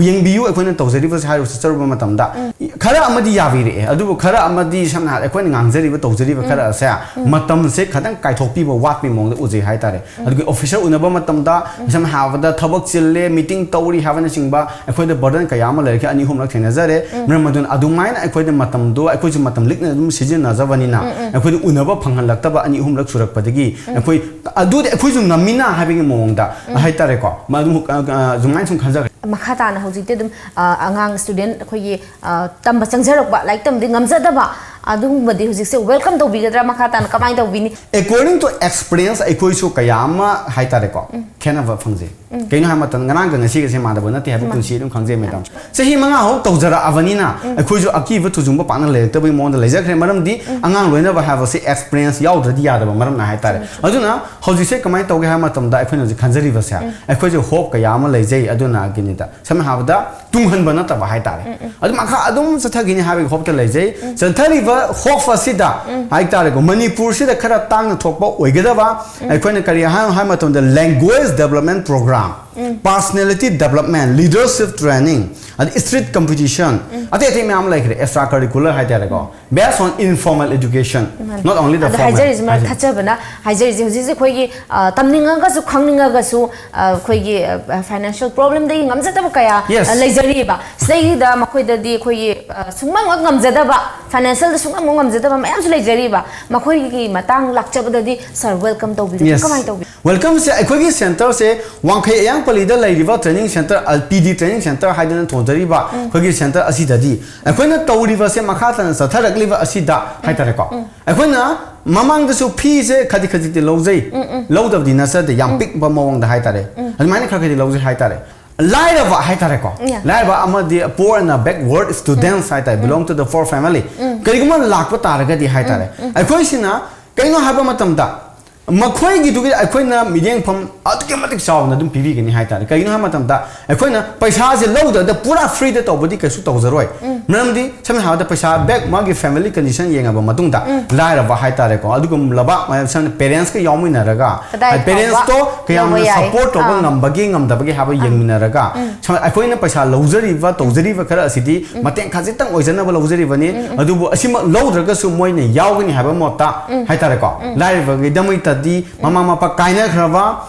ꯌꯦꯡꯕꯤꯌꯨ, ꯑꯩꯈꯣꯏꯅ ꯇꯧꯖꯔꯤꯕꯁꯦ ꯍꯥꯏꯔꯤꯕ ꯆꯠꯆꯔꯨꯕ ꯃꯇꯝꯗ ꯈꯔ ꯑꯃꯗꯤ ꯌꯥꯕꯤꯔꯛꯑꯦ, ꯑꯗꯨꯕꯨ ꯈꯔ ꯑꯃꯗꯤ ꯁꯝꯅ ꯍꯥꯏꯔꯕꯗ ꯑꯩꯈꯣꯏꯅ ꯉꯥꯡꯖꯔꯤꯕ ꯇꯧꯖꯔꯤꯕ ꯈꯔ ꯑꯁꯦ ꯃꯇꯝꯁꯦ ꯈꯤꯇꯪ ꯀꯥꯏꯊꯣꯛꯄꯤꯕ ꯋꯥꯠꯄꯒꯤ ꯃꯑꯣꯡꯗ ꯎꯖꯩ ꯍꯥꯏꯇꯥꯔꯦ꯫ ꯑꯗꯨꯒꯤ ꯑꯣꯐꯤꯁꯔ ꯎꯅꯕ ꯃꯇꯝꯗ ꯁꯝꯅ ꯍꯥꯏꯔꯕꯗ ꯊꯕꯛ ꯆꯤꯜꯂꯦ, ꯃꯤꯇꯤꯡ ꯇꯧꯔꯤ ꯍꯥꯏꯕꯅꯆꯤꯡꯕ ꯑꯩꯈꯣꯏꯗ ꯕꯔꯗꯟ ꯀꯌꯥ ꯑꯃ ꯂꯩꯔꯛꯈꯤ, ꯑꯅꯤ ꯑꯍꯨꯝꯂꯛ ꯊꯦꯡꯅꯖꯔꯦ꯫ ꯃꯔꯝ ꯑꯗꯨꯅ ꯑꯗꯨꯃꯥꯏꯅ ꯑꯩꯈꯣꯏꯗ ꯃꯇꯝꯗꯣ ꯑꯩꯈꯣꯏꯁꯨ ꯃꯇꯝ ꯂꯤꯛꯅ ꯑꯗꯨꯝ ꯁꯤꯖꯤꯟꯅꯖꯕꯅꯤꯅ ꯑꯩꯈꯣꯏꯗ ꯎꯅꯕ ꯐꯪꯍꯜꯂꯛꯇꯕ ꯑꯅꯤ ꯑꯍꯨꯝꯂꯛ ꯁꯨꯔꯛꯄꯗꯒꯤ ꯑꯩꯈꯣꯏ ꯑꯗꯨꯗꯤ ꯑꯩꯈꯣꯏꯁꯨ ꯉꯝꯃꯤꯅ ꯍꯥꯏꯕꯒꯤ ꯃꯑꯣꯡꯗ ꯍꯥꯏꯇꯥꯔꯦꯀꯣ, ꯃꯗꯨ, ꯑ, ꯑ, ꯑꯗꯨꯃꯥꯏꯅ ꯁꯨꯝ ꯈꯟꯖꯈ꯭ꯔꯦ꯫ ꯃꯈꯥ ꯇꯥꯅ ꯍꯧꯖꯤꯛꯇꯤ ꯑꯗꯨꯝ ꯑ, ꯑꯉꯥꯡ ꯁ꯭ꯇꯨꯗꯦꯟꯠ ꯑꯩꯈꯣꯏꯒꯤ ꯑ, ꯇꯝꯕ ꯆꯪꯖꯔꯛꯄ, ꯂꯥꯏꯔꯤꯛ ꯇꯝꯕꯗꯤ ꯉꯝꯖꯗꯕ, ꯑꯗꯨꯒꯨꯝꯕꯗꯤ ꯍꯧꯖꯤꯛꯁꯦ ꯋꯦꯜꯀꯝ ꯇꯧꯕꯤꯒꯗ꯭ꯔꯥ? ꯃꯈꯥ ꯇꯥꯅ ꯀꯃꯥꯏꯅ ꯇꯧꯕꯤꯅꯤ? According to experience, ꯑꯩꯈꯣꯏꯁꯨ ꯀꯌꯥ ꯑꯃ ꯍꯥꯏꯇꯥꯔꯦꯀꯣ, ꯈꯦꯠꯅꯕ ꯐꯪꯖꯩ꯫ ꯀꯩꯅꯣ ꯍꯥꯏꯕ ꯃꯇꯝꯗ, ꯉꯔꯥꯡꯒ ꯉꯁꯤꯒꯁꯦ ꯃꯥꯟꯅꯕ ꯅꯠꯇꯦ ꯍꯥꯏꯕ ꯄꯨꯟꯁꯤ ꯑꯗꯨꯝ ꯈꯪꯖꯩ, ꯃꯦꯗꯥꯝ꯫ ꯆꯍꯤ ꯃꯉꯥ ꯍꯧ ꯇꯧꯖꯔꯛꯑꯕꯅꯤꯅ ꯑꯩꯈꯣꯏꯁꯨ ꯑꯀꯤꯕ ꯊꯨꯖꯨꯡꯕ ꯄꯥꯛꯅ ꯂꯩꯔꯛꯇꯕꯒꯤ ꯃꯑꯣꯡꯗ ꯂꯩꯖꯈ꯭ꯔꯦ꯫ ꯃꯔꯝꯗꯤ ꯑꯉꯥꯡ ꯂꯣꯏꯅꯕ ꯍꯥꯏꯕꯁꯤ ꯑꯦꯛꯁꯄꯤꯔꯤꯌꯦꯟꯁ ꯌꯥꯎꯗ꯭ꯔꯗꯤ ꯌꯥꯗꯕ ꯃꯔꯝꯅ ꯍꯥꯏꯇꯥꯔꯦ꯫ ꯑꯗꯨꯅ ꯍꯧꯖꯤꯛꯁꯦ ꯀꯃꯥꯏꯅ ꯇꯧꯒꯦ ꯍꯥꯏꯕ ꯃꯇꯝꯗ, ꯑꯩꯈꯣꯏꯅ ꯍꯧꯖꯤꯛ ꯈꯟꯖꯔꯤꯕꯁꯦ, ꯑꯩꯈꯣꯏꯁꯦ ꯍꯣꯞ ꯀꯌꯥ ꯑꯃ ꯂꯩꯖꯩ꯫ ꯑꯗꯨꯅ ꯀꯩꯅꯤꯗ, ꯁꯝꯅ ꯍꯥꯏꯔꯕꯗ, ꯇꯨꯡꯍꯟꯕ ꯅꯠꯇꯕ ꯍꯥꯏꯇꯥꯔꯦ꯫ ꯑꯗꯨ ꯃꯈꯥ ꯑꯗꯨꯝ ꯆꯠꯊꯈꯤꯅꯤ ꯍꯥꯏꯕꯒꯤ ꯍꯣꯞꯇ ꯂꯩꯖꯩ꯫ ꯆꯠꯊꯔꯤꯕ ꯍꯣꯞ ꯑꯁꯤꯗ ꯍꯥꯏꯇꯥꯔꯦꯀꯣ, ꯃꯅꯤꯄꯨꯔꯁꯤꯗ ꯈꯔ ꯇꯥꯡꯅ ꯊꯣꯛꯄ ꯑꯣꯏꯒꯗꯕ, ꯑꯩꯈꯣꯏꯅ ꯀꯔꯤ ꯍꯥꯏ ꯍꯥꯏꯕ ꯃꯇꯝꯗ, language development program, personality development, leadership training, ꯑꯗꯩ street competition, ꯑꯇꯩ ꯑꯇꯩ ꯃꯌꯥꯝ ꯂꯩꯈ꯭ꯔꯦ, extra curricular ꯍꯥꯏꯇꯥꯔꯦꯀꯣ, based on informal education, not only the ꯑꯗꯣ formal꯫ ꯍꯥꯏꯖꯔꯤꯁꯦ, ꯃꯔꯛ ꯊꯠꯆꯕꯅ ꯍꯥꯏꯖꯔꯤꯁꯦ, ꯍꯧꯖꯤꯛ ꯍꯧꯖꯤꯛ ꯑꯩꯈꯣꯏꯒꯤ ꯑ, ꯇꯝꯅꯤꯡꯉꯒꯁꯨ ꯈꯪꯅꯤꯡꯉꯒꯁꯨ ꯑ, ꯑꯩꯈꯣꯏꯒꯤ ꯐꯥꯏꯅꯥꯟꯁꯤꯌꯦꯜ ꯄ꯭ꯔꯣꯕ꯭ꯂꯦꯝꯗꯒꯤ ꯉꯝꯖꯗꯕ ꯀꯌꯥ Yes. ꯑ, ꯂꯩꯖꯔꯤꯕ꯫ ꯁꯤꯗꯩꯁꯤꯗ ꯃꯈꯣꯏꯗꯗꯤ ꯑꯩꯈꯣꯏꯒꯤ ꯑ, ꯁꯨꯡꯉꯝ ꯉꯝꯖꯗꯕ, ꯐꯥꯏꯅꯥꯟꯁꯤꯌꯦꯜꯗ ꯁꯨꯡꯉꯝ ꯉꯝꯖꯗꯕ ꯃꯌꯥꯝꯁꯨ ꯂꯩꯖꯔꯤꯕ꯫ ꯃꯈꯣꯏꯒꯤ ꯃꯇꯥꯡ ꯂꯥꯛꯆꯕꯗꯗꯤ ꯁꯥꯔ ꯋꯦꯜꯀꯝ ꯇꯧꯕꯤꯒꯅꯤ꯫ Yes. ꯀꯃꯥꯏꯅ ꯇꯧꯕꯤ? ꯋꯦꯜꯀꯝꯁꯦ ꯑꯩꯈꯣꯏꯒꯤ ꯁꯦꯟꯇꯔꯁꯦ ꯋꯥꯡꯈꯩ ꯑꯌꯥꯡꯄꯜꯂꯤꯗ ꯂꯩꯔꯤꯕ ꯇ꯭ꯔꯦꯅꯤꯡ ꯁꯦꯟꯇꯔ, ꯄꯤ ꯗꯤ ꯇ꯭ꯔꯦꯅꯤꯡ ꯁꯦꯟꯇꯔ ꯍꯥꯏꯗꯅ ꯊꯣꯟꯖꯔꯤꯕ ꯑꯩꯈꯣꯏꯒꯤ ꯁꯦꯟꯇꯔ ꯑꯁꯤꯗꯗꯤ ꯑꯩꯈꯣꯏꯅ ꯇꯧꯔꯤꯕꯁꯦ ꯃꯈꯥ ꯇꯥꯅ ꯆꯠꯊꯔꯛꯂꯤꯕ ꯑꯁꯤꯗ ꯍꯥꯏꯇꯥꯔꯦꯀꯣ, ꯑꯩꯈꯣꯏꯅ ꯃꯃꯥꯡꯗꯁꯨ ꯐꯤꯁꯦ ꯈꯖꯤꯛ ꯈꯖꯤꯛꯇꯤ ꯂꯧꯖꯩ, ꯂꯧꯗꯕꯗꯤ ꯅꯠꯆꯗꯦ, ꯌꯥꯝ ꯄꯤꯛꯄ ꯃꯑꯣꯡꯗ ꯍꯥꯏꯇꯥꯔꯦ꯫ ꯑꯗꯨꯃꯥꯏꯅ ꯈꯔ ꯈꯔꯗꯤ ꯂꯧꯖꯩ ꯍꯥꯏꯇꯥꯔꯦ꯫ ꯂꯥꯏꯔꯕ ꯍꯥꯏꯇꯥꯔꯦꯀꯣ, Yeah. ꯂꯥꯏꯔꯕ ꯑꯃꯗꯤ poor and a backward students ꯍꯥꯏꯇꯥꯔꯦ, belong to the poor family, ꯀꯔꯤꯒꯨꯝꯕ ꯂꯥꯛꯄ ꯇꯥꯔꯒꯗꯤ ꯍꯥꯏꯇꯥꯔꯦ, ꯑꯩꯈꯣꯏꯁꯤꯅ ꯀꯩꯅꯣ ꯍꯥꯏꯕ ꯃꯇꯝꯗ, ꯃꯈꯣꯏꯒꯤꯗꯨꯒꯤ ꯑꯩꯈꯣꯏꯅ ꯃꯤꯠꯌꯦꯡꯐꯝ ꯑꯗꯨꯛꯀꯤ ꯃꯇꯤꯛ ꯆꯥꯎꯅ ꯑꯗꯨꯝ ꯄꯤꯕꯤꯒꯅꯤ ꯍꯥꯏꯇꯥꯔꯦ꯫ ꯀꯩꯒꯤꯅꯣ ꯍꯥꯏꯕ ꯃꯇꯝꯗ, ꯑꯩꯈꯣꯏꯅ ꯄꯩꯁꯥꯁꯦ ꯂꯧꯗ꯭ꯔꯗ ꯄꯨꯔꯥ ꯐ꯭ꯔꯤꯗ ꯇꯧꯕꯗꯤ ꯀꯩꯁꯨ ꯇꯧꯖꯔꯣꯏ꯫ ꯃꯔꯝꯗꯤ ꯁꯝꯅ ꯍꯥꯏꯔꯕꯗ, ꯄꯩꯁꯥ ꯕꯦꯛ ꯃꯥꯒꯤ ꯐꯦꯃꯤꯂꯤ ꯀꯟꯗꯤꯁꯟ ꯌꯦꯡꯉꯕ ꯃꯇꯨꯡꯗ, ꯂꯥꯏꯔꯕ ꯍꯥꯏꯇꯥꯔꯦꯀꯣ, ꯑꯗꯨꯒꯨꯝꯂꯕ, ꯁꯝꯅ ꯄꯦꯔꯦꯟꯁꯀ ꯌꯥꯎꯃꯤꯟꯅꯔꯒ, ꯀꯗꯥꯏ ꯐꯥꯎꯕ ꯄꯦꯔꯦꯟꯁꯇꯣ ꯀꯌꯥꯝꯅ ꯂꯧꯕ ꯌꯥꯏ? ꯁꯄꯣꯔꯠ ꯇꯧꯕ ꯑꯥ꯫ ꯉꯝꯕꯒꯦ ꯉꯝꯗꯕꯒꯦ ꯍꯥꯏꯕ ꯌꯦꯡꯃꯤꯟꯅꯔꯒ, ꯁꯝꯅ ꯑꯩꯈꯣꯏꯅ ꯄꯩꯁꯥ ꯂꯧꯖꯔꯤꯕ, ꯇꯧꯖꯔꯤꯕ ꯈꯔ ꯑꯁꯤꯗꯤ ꯃꯇꯦꯡ ꯈꯖꯤꯛꯇꯪ ꯑꯣꯏꯖꯅꯕ ꯂꯧꯖꯔꯤꯕꯅꯤ꯫ ꯑꯗꯨꯕꯨ ꯑꯁꯤꯃꯛ ꯂꯧꯗ꯭ꯔꯒꯁꯨ ꯃꯣꯏꯅ ꯌꯥꯎꯒꯅꯤ ꯍꯥꯏꯕ ꯃꯣꯠꯇ ꯍꯥꯏꯇꯥꯔꯦꯀꯣ, ꯂꯥꯏꯔꯕꯒꯤꯗꯃꯛꯇꯗꯤ ꯃꯃꯥ ꯃꯄꯥ ꯀꯥꯏꯅꯈ꯭ꯔꯕ,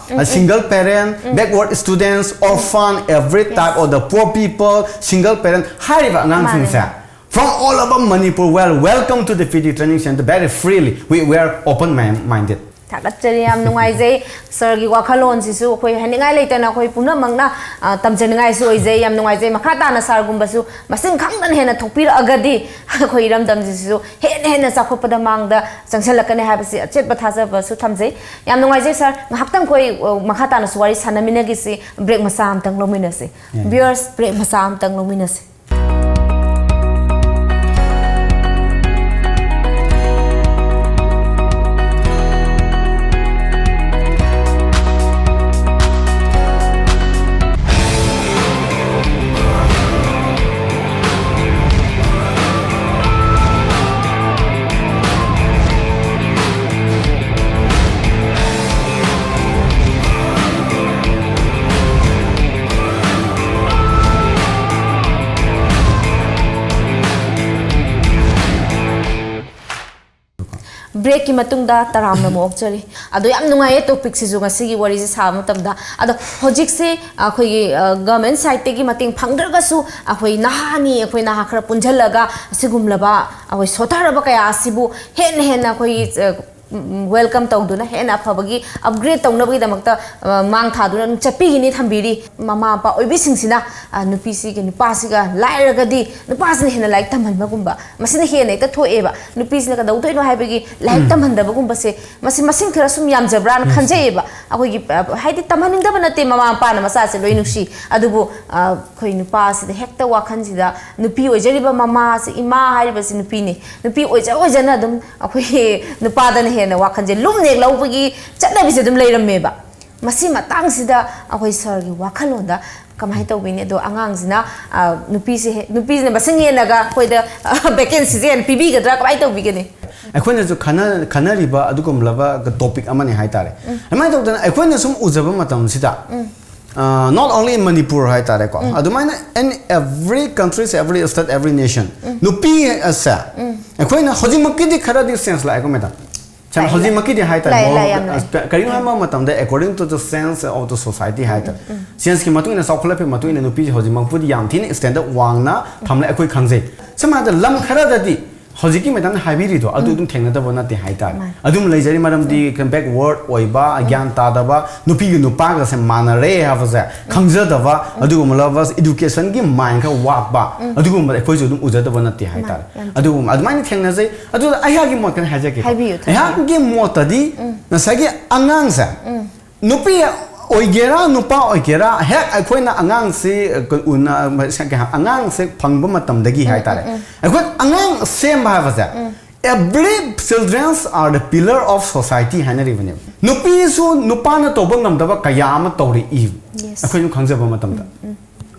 single parent, backward students, orphan, every type of the poor people, single parent ꯍꯥꯏꯔꯤꯕ ꯑꯉꯥꯡꯁꯤꯡꯁꯦ, from all over Manipur, well, welcome to the P D Training Center very freely. We were open minded. ꯊꯥꯒꯠꯆꯔꯤ, ꯌꯥꯝ ꯅꯨꯡꯉꯥꯏꯖꯩ꯫ ꯁꯥꯔꯒꯤ ꯋꯥꯈꯜꯂꯣꯟꯁꯤꯁꯨ ꯑꯩꯈꯣꯏ ꯍꯥꯏꯅꯤꯡꯉꯥꯏ ꯂꯩꯇꯅ ꯑꯩꯈꯣꯏ ꯄꯨꯝꯅꯃꯛꯅ, ꯑ, ꯇꯝꯖꯅꯤꯡꯉꯥꯏꯁꯨ ꯑꯣꯏꯖꯩ꯫ ꯌꯥꯝ ꯅꯨꯡꯉꯥꯏꯖꯩ꯫ ꯃꯈꯥ ꯇꯥꯅ ꯁꯥꯔꯒꯨꯝꯕꯁꯨ ꯃꯁꯤꯡ ꯈꯪꯗꯅ ꯍꯦꯟꯅ ꯊꯣꯛꯄꯤꯔꯛꯑꯒꯗꯤ ꯑꯩꯈꯣꯏ ꯏꯔꯝꯗꯝꯁꯤꯁꯨ ꯍꯦꯟꯅ ꯍꯦꯟꯅ ꯆꯥꯎꯈꯠꯄꯗ ꯃꯥꯡꯗ ꯆꯪꯁꯤꯜꯂꯛꯀꯅꯤ ꯍꯥꯏꯕꯁꯤ ꯑꯆꯦꯠꯄ ꯊꯥꯖꯕꯁꯨ ꯊꯝꯖꯩ꯫ ꯌꯥꯝ ꯅꯨꯡꯉꯥꯏꯖꯩ ꯁꯥꯔ꯫ ꯉꯥꯏꯍꯥꯛꯇꯪ ꯑꯩꯈꯣꯏ, ꯑ, ꯃꯈꯥ ꯇꯥꯅꯁꯨ ꯋꯥꯔꯤ ꯁꯥꯟꯅꯃꯤꯟꯅꯈꯤꯁꯤ꯫ ꯕ꯭ꯔꯦꯛ ꯃꯆꯥ ꯑꯃꯇꯪ ꯂꯧꯃꯤꯟꯅꯁꯤ꯫ ꯌꯥꯏ꯫ ꯚ꯭ꯌꯨꯋꯔꯁ, ꯕ꯭ꯔꯦꯛ ꯃꯆꯥ ꯑꯃꯇꯪ ꯂꯧꯃꯤꯟꯅꯁꯤ꯫ ꯕ꯭ꯔꯦꯛꯀꯤ ꯃꯇꯨꯡꯗ ꯇꯔꯥꯝꯅ ꯑꯃꯨꯛ ꯑꯣꯛꯆꯔꯤ꯫ ꯑꯗꯣ ꯌꯥꯝ ꯅꯨꯡꯉꯥꯏꯌꯦ ꯇꯣꯄꯤꯛꯁꯤꯁꯨ ꯉꯁꯤꯒꯤ ꯋꯥꯔꯤꯁꯦ ꯁꯥꯕ ꯃꯇꯝꯗ꯫ ꯑꯗꯣ ꯍꯧꯖꯤꯛꯁꯦ ꯑꯩꯈꯣꯏꯒꯤ, ꯑ, ꯒꯚꯔꯟꯃꯦꯟ ꯁꯥꯏꯠꯇꯒꯤ ꯃꯇꯦꯡ ꯐꯪꯗ꯭ꯔꯒꯁꯨ ꯑꯩꯈꯣꯏ ꯅꯍꯥꯅꯤ, ꯑꯩꯈꯣꯏ ꯅꯍꯥ ꯈꯔ ꯄꯨꯟꯁꯤꯜꯂꯒ ꯑꯁꯤꯒꯨꯝꯂꯕ ꯑꯩꯈꯣꯏ ꯁꯣꯊꯔꯕ ꯀꯌꯥ ꯑꯁꯤꯕꯨ ꯍꯦꯟꯅ ꯍꯦꯟꯅ ꯑꯩꯈꯣꯏꯒꯤ, ꯑ, ꯎꯝ, ꯎꯝ, ꯋꯦꯜꯀꯝ ꯇꯧꯗꯨꯅ ꯍꯦꯟꯅ ꯑꯐꯕꯒꯤ ꯑꯞꯒ꯭ꯔꯦꯗ ꯇꯧꯅꯕꯒꯤꯗꯃꯛꯇ, ꯑ, ꯃꯥꯡ ꯊꯥꯗꯨꯅ ꯑꯗꯨꯝ ꯆꯠꯄꯤꯒꯅꯤ ꯊꯝꯕꯤꯔꯤ꯫ ꯃꯃꯥ ꯃꯄꯥ ꯑꯣꯏꯕꯤꯁꯤꯡꯁꯤꯅ, ꯑ, ꯅꯨꯄꯤꯁꯤꯒ ꯅꯨꯄꯥꯁꯤꯒ ꯂꯥꯏꯔꯒꯗꯤ ꯅꯨꯄꯥꯁꯤꯅ ꯍꯦꯟꯅ ꯂꯥꯏꯔꯤꯛ ꯇꯝꯍꯟꯕꯒꯨꯝꯕ, ꯃꯁꯤꯅ ꯍꯦꯟꯅ ꯍꯦꯛꯇ ꯊꯣꯛꯑꯦꯕ꯫ ꯅꯨꯄꯤꯁꯤꯅ ꯀꯩꯗꯧꯗꯣꯏꯅꯣ ꯍꯥꯏꯕꯒꯤ ꯂꯥꯏꯔꯤꯛ ꯎꯝ꯫ ꯇꯝꯍꯟꯗꯕꯒꯨꯝꯕꯁꯦ, ꯃꯁꯤ ꯃꯁꯤꯡ ꯈꯔ ꯁꯨꯝ ꯌꯥꯝꯖꯕ꯭ꯔꯥꯅ ꯎꯝ꯫ ꯈꯟꯖꯩꯌꯦꯕ꯫ ꯑꯩꯈꯣꯏꯒꯤ, ꯑ, ꯍꯥꯏꯗꯤ ꯇꯝꯍꯟꯅꯤꯡꯗꯕ ꯅꯠꯇꯦ, ꯃꯃꯥ ꯃꯄꯥꯅ ꯃꯆꯥꯁꯦ ꯂꯣꯏ ꯅꯨꯡꯁꯤ꯫ ꯑꯗꯨꯕꯨ, ꯑ, ꯑꯩꯈꯣꯏ ꯅꯨꯄꯥꯁꯤꯗ ꯍꯦꯛꯇ ꯋꯥꯈꯜꯁꯤꯗ ꯅꯨꯄꯤ ꯑꯣꯏꯖꯔꯤꯕ ꯃꯃꯥꯁꯦ, ꯏꯃꯥ ꯍꯥꯏꯔꯤꯕꯁꯤ ꯅꯨꯄꯤꯅꯤ꯫ ꯅꯨꯄꯤ ꯑꯣꯏꯖ ꯑꯣꯏꯖꯅ ꯑꯗꯨꯝ ꯑꯩꯈꯣꯏꯒꯤ ꯅꯨꯄꯥꯗꯅ ꯍꯦꯟꯅ ꯋꯥꯈꯜꯁꯦ ꯂꯨꯝꯅ ꯍꯦꯛ ꯂꯧꯕꯒꯤ ꯆꯠꯅꯕꯤꯁꯦ ꯑꯗꯨꯝ ꯂꯩꯔꯝꯃꯦꯕ꯫ ꯃꯁꯤ ꯃꯇꯥꯡꯁꯤꯗ ꯑꯩꯈꯣꯏ ꯁꯥꯔꯒꯤ ꯋꯥꯈꯜꯂꯣꯟꯗ ꯀꯃꯥꯏꯅ ꯇꯧꯕꯤꯅꯤ? ꯑꯗꯣ ꯑꯉꯥꯡꯁꯤꯅ, ꯑ, ꯅꯨꯄꯤꯁꯦ ꯍꯦ-, ꯅꯨꯄꯤꯁꯤꯅ ꯃꯁꯤꯡ ꯍꯦꯟꯅꯒ ꯑꯩꯈꯣꯏꯗ, ꯑ, ꯚꯦꯀꯦꯟꯁꯤꯁꯦ ꯍꯦꯟꯅ ꯄꯤꯕꯤꯒꯗ꯭ꯔꯥ? ꯀꯃꯥꯏꯅ ꯇꯧꯕꯤꯒꯅꯤ? ꯑꯩꯈꯣꯏꯅꯁꯨ ꯈꯟꯅ-, ꯈꯟꯅꯔꯤꯕ ꯑꯗꯨꯒꯨꯝꯂꯕ ꯇꯣꯄꯤꯛ ꯑꯃꯅꯤ ꯍꯥꯏꯇꯥꯔꯦ꯫ ꯎꯝ꯫ ꯑꯗꯨꯃꯥꯏꯅ ꯇꯧꯗꯅ ꯑꯩꯈꯣꯏꯅ ꯁꯨꯝ ꯎꯖꯕ ꯃꯇꯝꯁꯤꯗ, ꯎꯝ꯫ ꯑ, not only in Manipur ꯍꯥꯏꯇꯥꯔꯦꯀꯣ, ꯎꯝ꯫ ꯑꯗꯨꯃꯥꯏꯅ in every countries, every state, every nation, ꯎꯝ꯫ ꯅꯨꯄꯤ ꯑꯁꯦ, ꯎꯝ꯫ ꯑꯩꯈꯣꯏꯅ ꯍꯧꯖꯤꯛꯃꯛꯀꯤꯗꯤ ꯈꯔꯗꯤ ꯆꯦꯟꯖ ꯂꯥꯛꯑꯦꯀꯣ, ꯃꯦꯗꯥꯝ? ꯁꯦꯡꯅ ꯂꯥꯛꯑꯦ, ꯍꯧꯖꯤꯛꯃꯛꯀꯤꯗꯤ ꯍꯥꯏꯇꯥꯔꯦ, ꯂꯥꯛꯑꯦ, ꯃꯣꯔꯣꯛ-, ꯂꯥꯛꯑꯦ, ꯌꯥꯝ ꯂꯥꯛꯑꯦ꯫ ꯑ, ꯀꯔꯤꯒꯤꯅꯣ ꯍꯥꯏꯕ ꯃꯇꯝꯗ, according to the sense of the society ꯍꯥꯏꯇꯥꯔꯦ, ꯎꯝ, ꯎꯝ꯫ ꯁꯦꯟꯁꯀꯤ ꯃꯇꯨꯡ ꯏꯟꯅ, ꯆꯥꯎꯈꯠꯂꯛꯄꯒꯤ ꯃꯇꯨꯡ ꯏꯟꯅ ꯅꯨꯄꯤꯁꯦ ꯍꯧꯖꯤꯛꯃꯛꯄꯨꯗꯤ ꯌꯥꯝ ꯊꯤꯅ ꯁ꯭ꯇꯦꯟꯗꯔꯗ ꯋꯥꯡꯅ ꯊꯝꯂꯦ, ꯑꯩꯈꯣꯏ ꯈꯪꯖꯩ꯫ ꯁꯝꯅ ꯍꯥꯏꯔꯕꯗ, ꯂꯝ ꯈꯔꯗꯗꯤ ꯍꯧꯖꯤꯛꯀꯤ ꯃꯦꯗꯥꯝꯅ ꯍꯥꯏꯕꯤꯔꯤꯗꯣ ꯑꯗꯨ ꯑꯗꯨꯝ ꯊꯦꯡꯅꯗꯕ ꯅꯠꯇꯦ ꯍꯥꯏꯇꯥꯔꯦ꯫ ꯑꯗꯨꯝ ꯂꯩꯖꯔꯤ, ꯃꯔꯝꯗꯤ backward ꯑꯣꯏꯕ, ꯒ꯭ꯌꯥꯟ ꯇꯥꯗꯕ, ꯅꯨꯄꯤꯒ ꯅꯨꯄꯥꯒꯁꯦ ꯃꯥꯟꯅꯔꯦ ꯍꯥꯏꯕꯁꯦ ꯈꯪꯖꯗꯕ, ꯑꯗꯨꯒꯨꯝꯕ lovers educationꯒꯤ mind ꯈꯔ ꯋꯥꯠꯄ, ꯑꯗꯨꯒꯨꯝꯕ ꯑꯩꯈꯣꯏꯁꯨ ꯑꯗꯨꯝ ꯎꯖꯗꯕ ꯅꯠꯇꯦ ꯍꯥꯏꯇꯥꯔꯦ꯫ ꯌꯥꯝ ꯆꯨꯝꯃꯤ꯫ ꯑꯗꯨꯒꯨꯝꯕ ꯑꯗꯨꯃꯥꯏꯅ ꯊꯦꯡꯅꯖꯩ꯫ ꯑꯗꯨ ꯑꯩꯍꯥꯛꯀꯤ ꯃꯣꯠ ꯈꯔ ꯍꯥꯏꯖꯒꯦꯀꯣ꯫ ꯍꯥꯏꯕꯤꯌꯨ, ꯊꯝꯕꯤꯌꯨ꯫ ꯑꯩꯍꯥꯛꯀꯤ ꯃꯣꯠꯇꯗꯤ ꯉꯁꯥꯏꯒꯤ ꯑꯉꯥꯡꯁꯦ, ꯅꯨꯄꯤ ꯑꯣꯏꯒꯦꯔꯥ ꯅꯨꯄꯥ ꯑꯣꯏꯒꯦꯔꯥ, ꯍꯦꯛ ꯑꯩꯈꯣꯏꯅ ꯑꯉꯥꯡꯁꯤ, ꯑ, ꯎꯅ-, ꯀꯩ ꯍꯥꯏ-, ꯑꯉꯥꯡꯁꯦ ꯐꯪꯕ ꯃꯇꯝꯗꯒꯤ ꯍꯥꯏꯇꯥꯔꯦ, ꯑꯩꯈꯣꯏ ꯑꯉꯥꯡ ꯁꯦꯝꯕ ꯍꯥꯏꯕꯁꯦ, every childrens are the pillar of society ꯍꯥꯏꯅꯔꯤꯕꯅꯦꯕ꯫ ꯅꯨꯄꯤꯁꯨ ꯅꯨꯄꯥꯅ ꯇꯧꯕ ꯉꯝꯗꯕ ꯀꯌꯥ ꯑꯃ ꯇꯧꯔꯛꯏ, Yes. ꯑꯩꯈꯣꯏꯅ ꯈꯪꯖꯕ ꯃꯇꯝꯗ꯫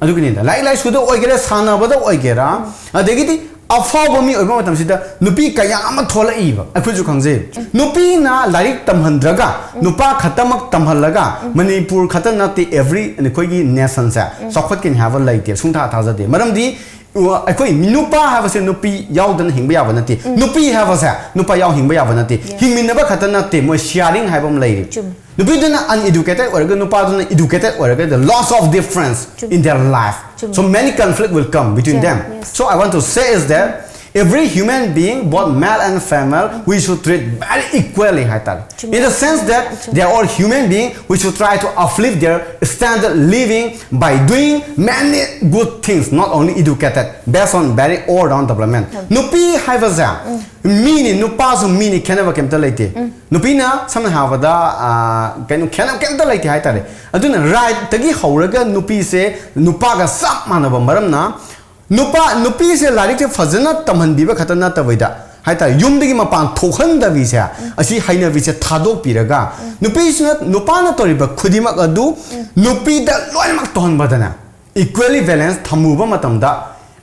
ꯑꯗꯨꯒꯤꯅꯤꯗ, ꯂꯥꯏꯔꯤꯛ ꯂꯥꯏꯁꯨꯗ ꯑꯣꯏꯒꯦꯔꯥ, ꯁꯥꯟꯅꯕꯗ ꯑꯣꯏꯒꯦꯔꯥ, ꯑꯗꯒꯤꯗꯤ ꯑꯐꯥꯎꯕ ꯃꯤ ꯑꯣꯏꯕ ꯃꯇꯝꯁꯤꯗ ꯅꯨꯄꯤ ꯀꯌꯥ ꯑꯃ ꯊꯣꯛꯂꯛꯏꯕ, ꯑꯩꯈꯣꯏꯁꯨ ꯈꯪꯖꯩ꯫ ꯅꯨꯄꯤꯅ ꯂꯥꯏꯔꯤꯛ ꯇꯝꯍꯟꯗ꯭ꯔꯒ, ꯅꯨꯄꯥ ꯈꯛꯇꯃꯛ ꯇꯝꯍꯜꯂꯒ, ꯃꯅꯤꯄꯨꯔ ꯈꯛꯇ ꯅꯠꯇꯦ, every ꯑꯩꯈꯣꯏꯒꯤ nationꯁꯦ ꯆꯥꯎꯈꯠꯀꯅꯤ ꯍꯥꯏꯕ ꯂꯩꯇꯦ, ꯁꯨꯡꯊꯥ ꯊꯥꯖꯗꯦ꯫ ꯃꯔꯝꯗꯤ, ꯑ, ꯑꯩꯈꯣꯏ ꯅꯨꯄꯥ ꯍꯥꯏꯕꯁꯦ ꯅꯨꯄꯤ ꯌꯥꯎꯗꯅ ꯍꯤꯡꯕ ꯌꯥꯕ ꯅꯠꯇꯦ, ꯅꯨꯄꯤ ꯍꯥꯏꯕꯁꯦ ꯅꯨꯄꯥ ꯌꯥꯎ ꯍꯤꯡꯕ ꯌꯥꯕ ꯅꯠꯇꯦ꯫ Yes. ꯍꯤꯡꯃꯤꯟꯅꯕ ꯈꯛꯇ ꯅꯠꯇꯦ, ꯃꯣꯏ sharing ꯍꯥꯏꯕ ꯑꯃ ꯂꯩꯔꯤ꯫ ꯆꯨꯝꯃꯤ꯫ ꯅꯨꯄꯤꯗꯨꯅ uneducated ꯑꯣꯏꯔꯒ ꯅꯨꯄꯥꯗꯨꯅ educated ꯑꯣꯏꯔꯒ, the lots of difference in their life. ꯆꯨꯝꯃꯤ꯫ So many conflict will come between Yeah, them. Yes. So I want to say is that every human being, both male and female, we should treat very equally ꯍꯥꯏꯇꯥꯔꯦ꯫ ꯆꯨꯝꯃꯤ꯫ In the sense that they are all human being, we should try to uplift their standard living by doing many good things, not only educated, based on very all round development. ꯅꯨꯄꯤ ꯍꯥꯏꯕꯁꯦ ꯃꯤꯅꯤ, ꯅꯨꯄꯥꯁꯨ ꯃꯤꯅꯤ, ꯈꯦꯠꯅꯕ ꯀꯩꯝꯇ ꯂꯩꯇꯦ꯫ ꯅꯨꯄꯤꯅ ꯁꯝꯅ ꯍꯥꯏꯔꯕꯗ, ꯑ, ꯀꯩꯅꯣ, ꯈꯦꯠꯅꯕ ꯀꯩꯝꯇ ꯂꯩꯇꯦ ꯍꯥꯏꯇꯥꯔꯦ꯫ ꯑꯗꯨꯅ rightꯇꯒꯤ ꯍꯧꯔꯒ ꯅꯨꯄꯤꯁꯦ ꯅꯨꯄꯥꯒ ꯆꯞ ꯃꯥꯟꯅꯕ ꯃꯔꯝꯅ, ꯅꯨꯄꯥ, ꯅꯨꯄꯤꯁꯦ ꯂꯥꯏꯔꯤꯛꯁꯦ ꯐꯖꯅ ꯇꯝꯍꯟꯕꯤꯕ ꯈꯛꯇ ꯅꯠꯇꯕꯤꯗ ꯍꯥꯏꯇꯥꯔꯦ, ꯌꯨꯝꯗꯒꯤ ꯃꯄꯥꯟ ꯊꯣꯛꯍꯟꯗꯕꯤꯁꯦ, ꯑꯁꯤ ꯍꯩꯅꯕꯤꯁꯦ ꯊꯥꯗꯣꯛꯄꯤꯔꯒ, ꯅꯨꯄꯤꯁꯤꯅ, ꯅꯨꯄꯥꯅ ꯇꯧꯔꯤꯕ ꯈꯨꯗꯤꯡꯃꯛ ꯑꯗꯨ ꯅꯨꯄꯤꯗ ꯂꯣꯏꯅꯃꯛ ꯇꯧꯍꯟꯕꯗꯅꯦ, equally balance ꯊꯝꯃꯨꯕ ꯃꯇꯝꯗ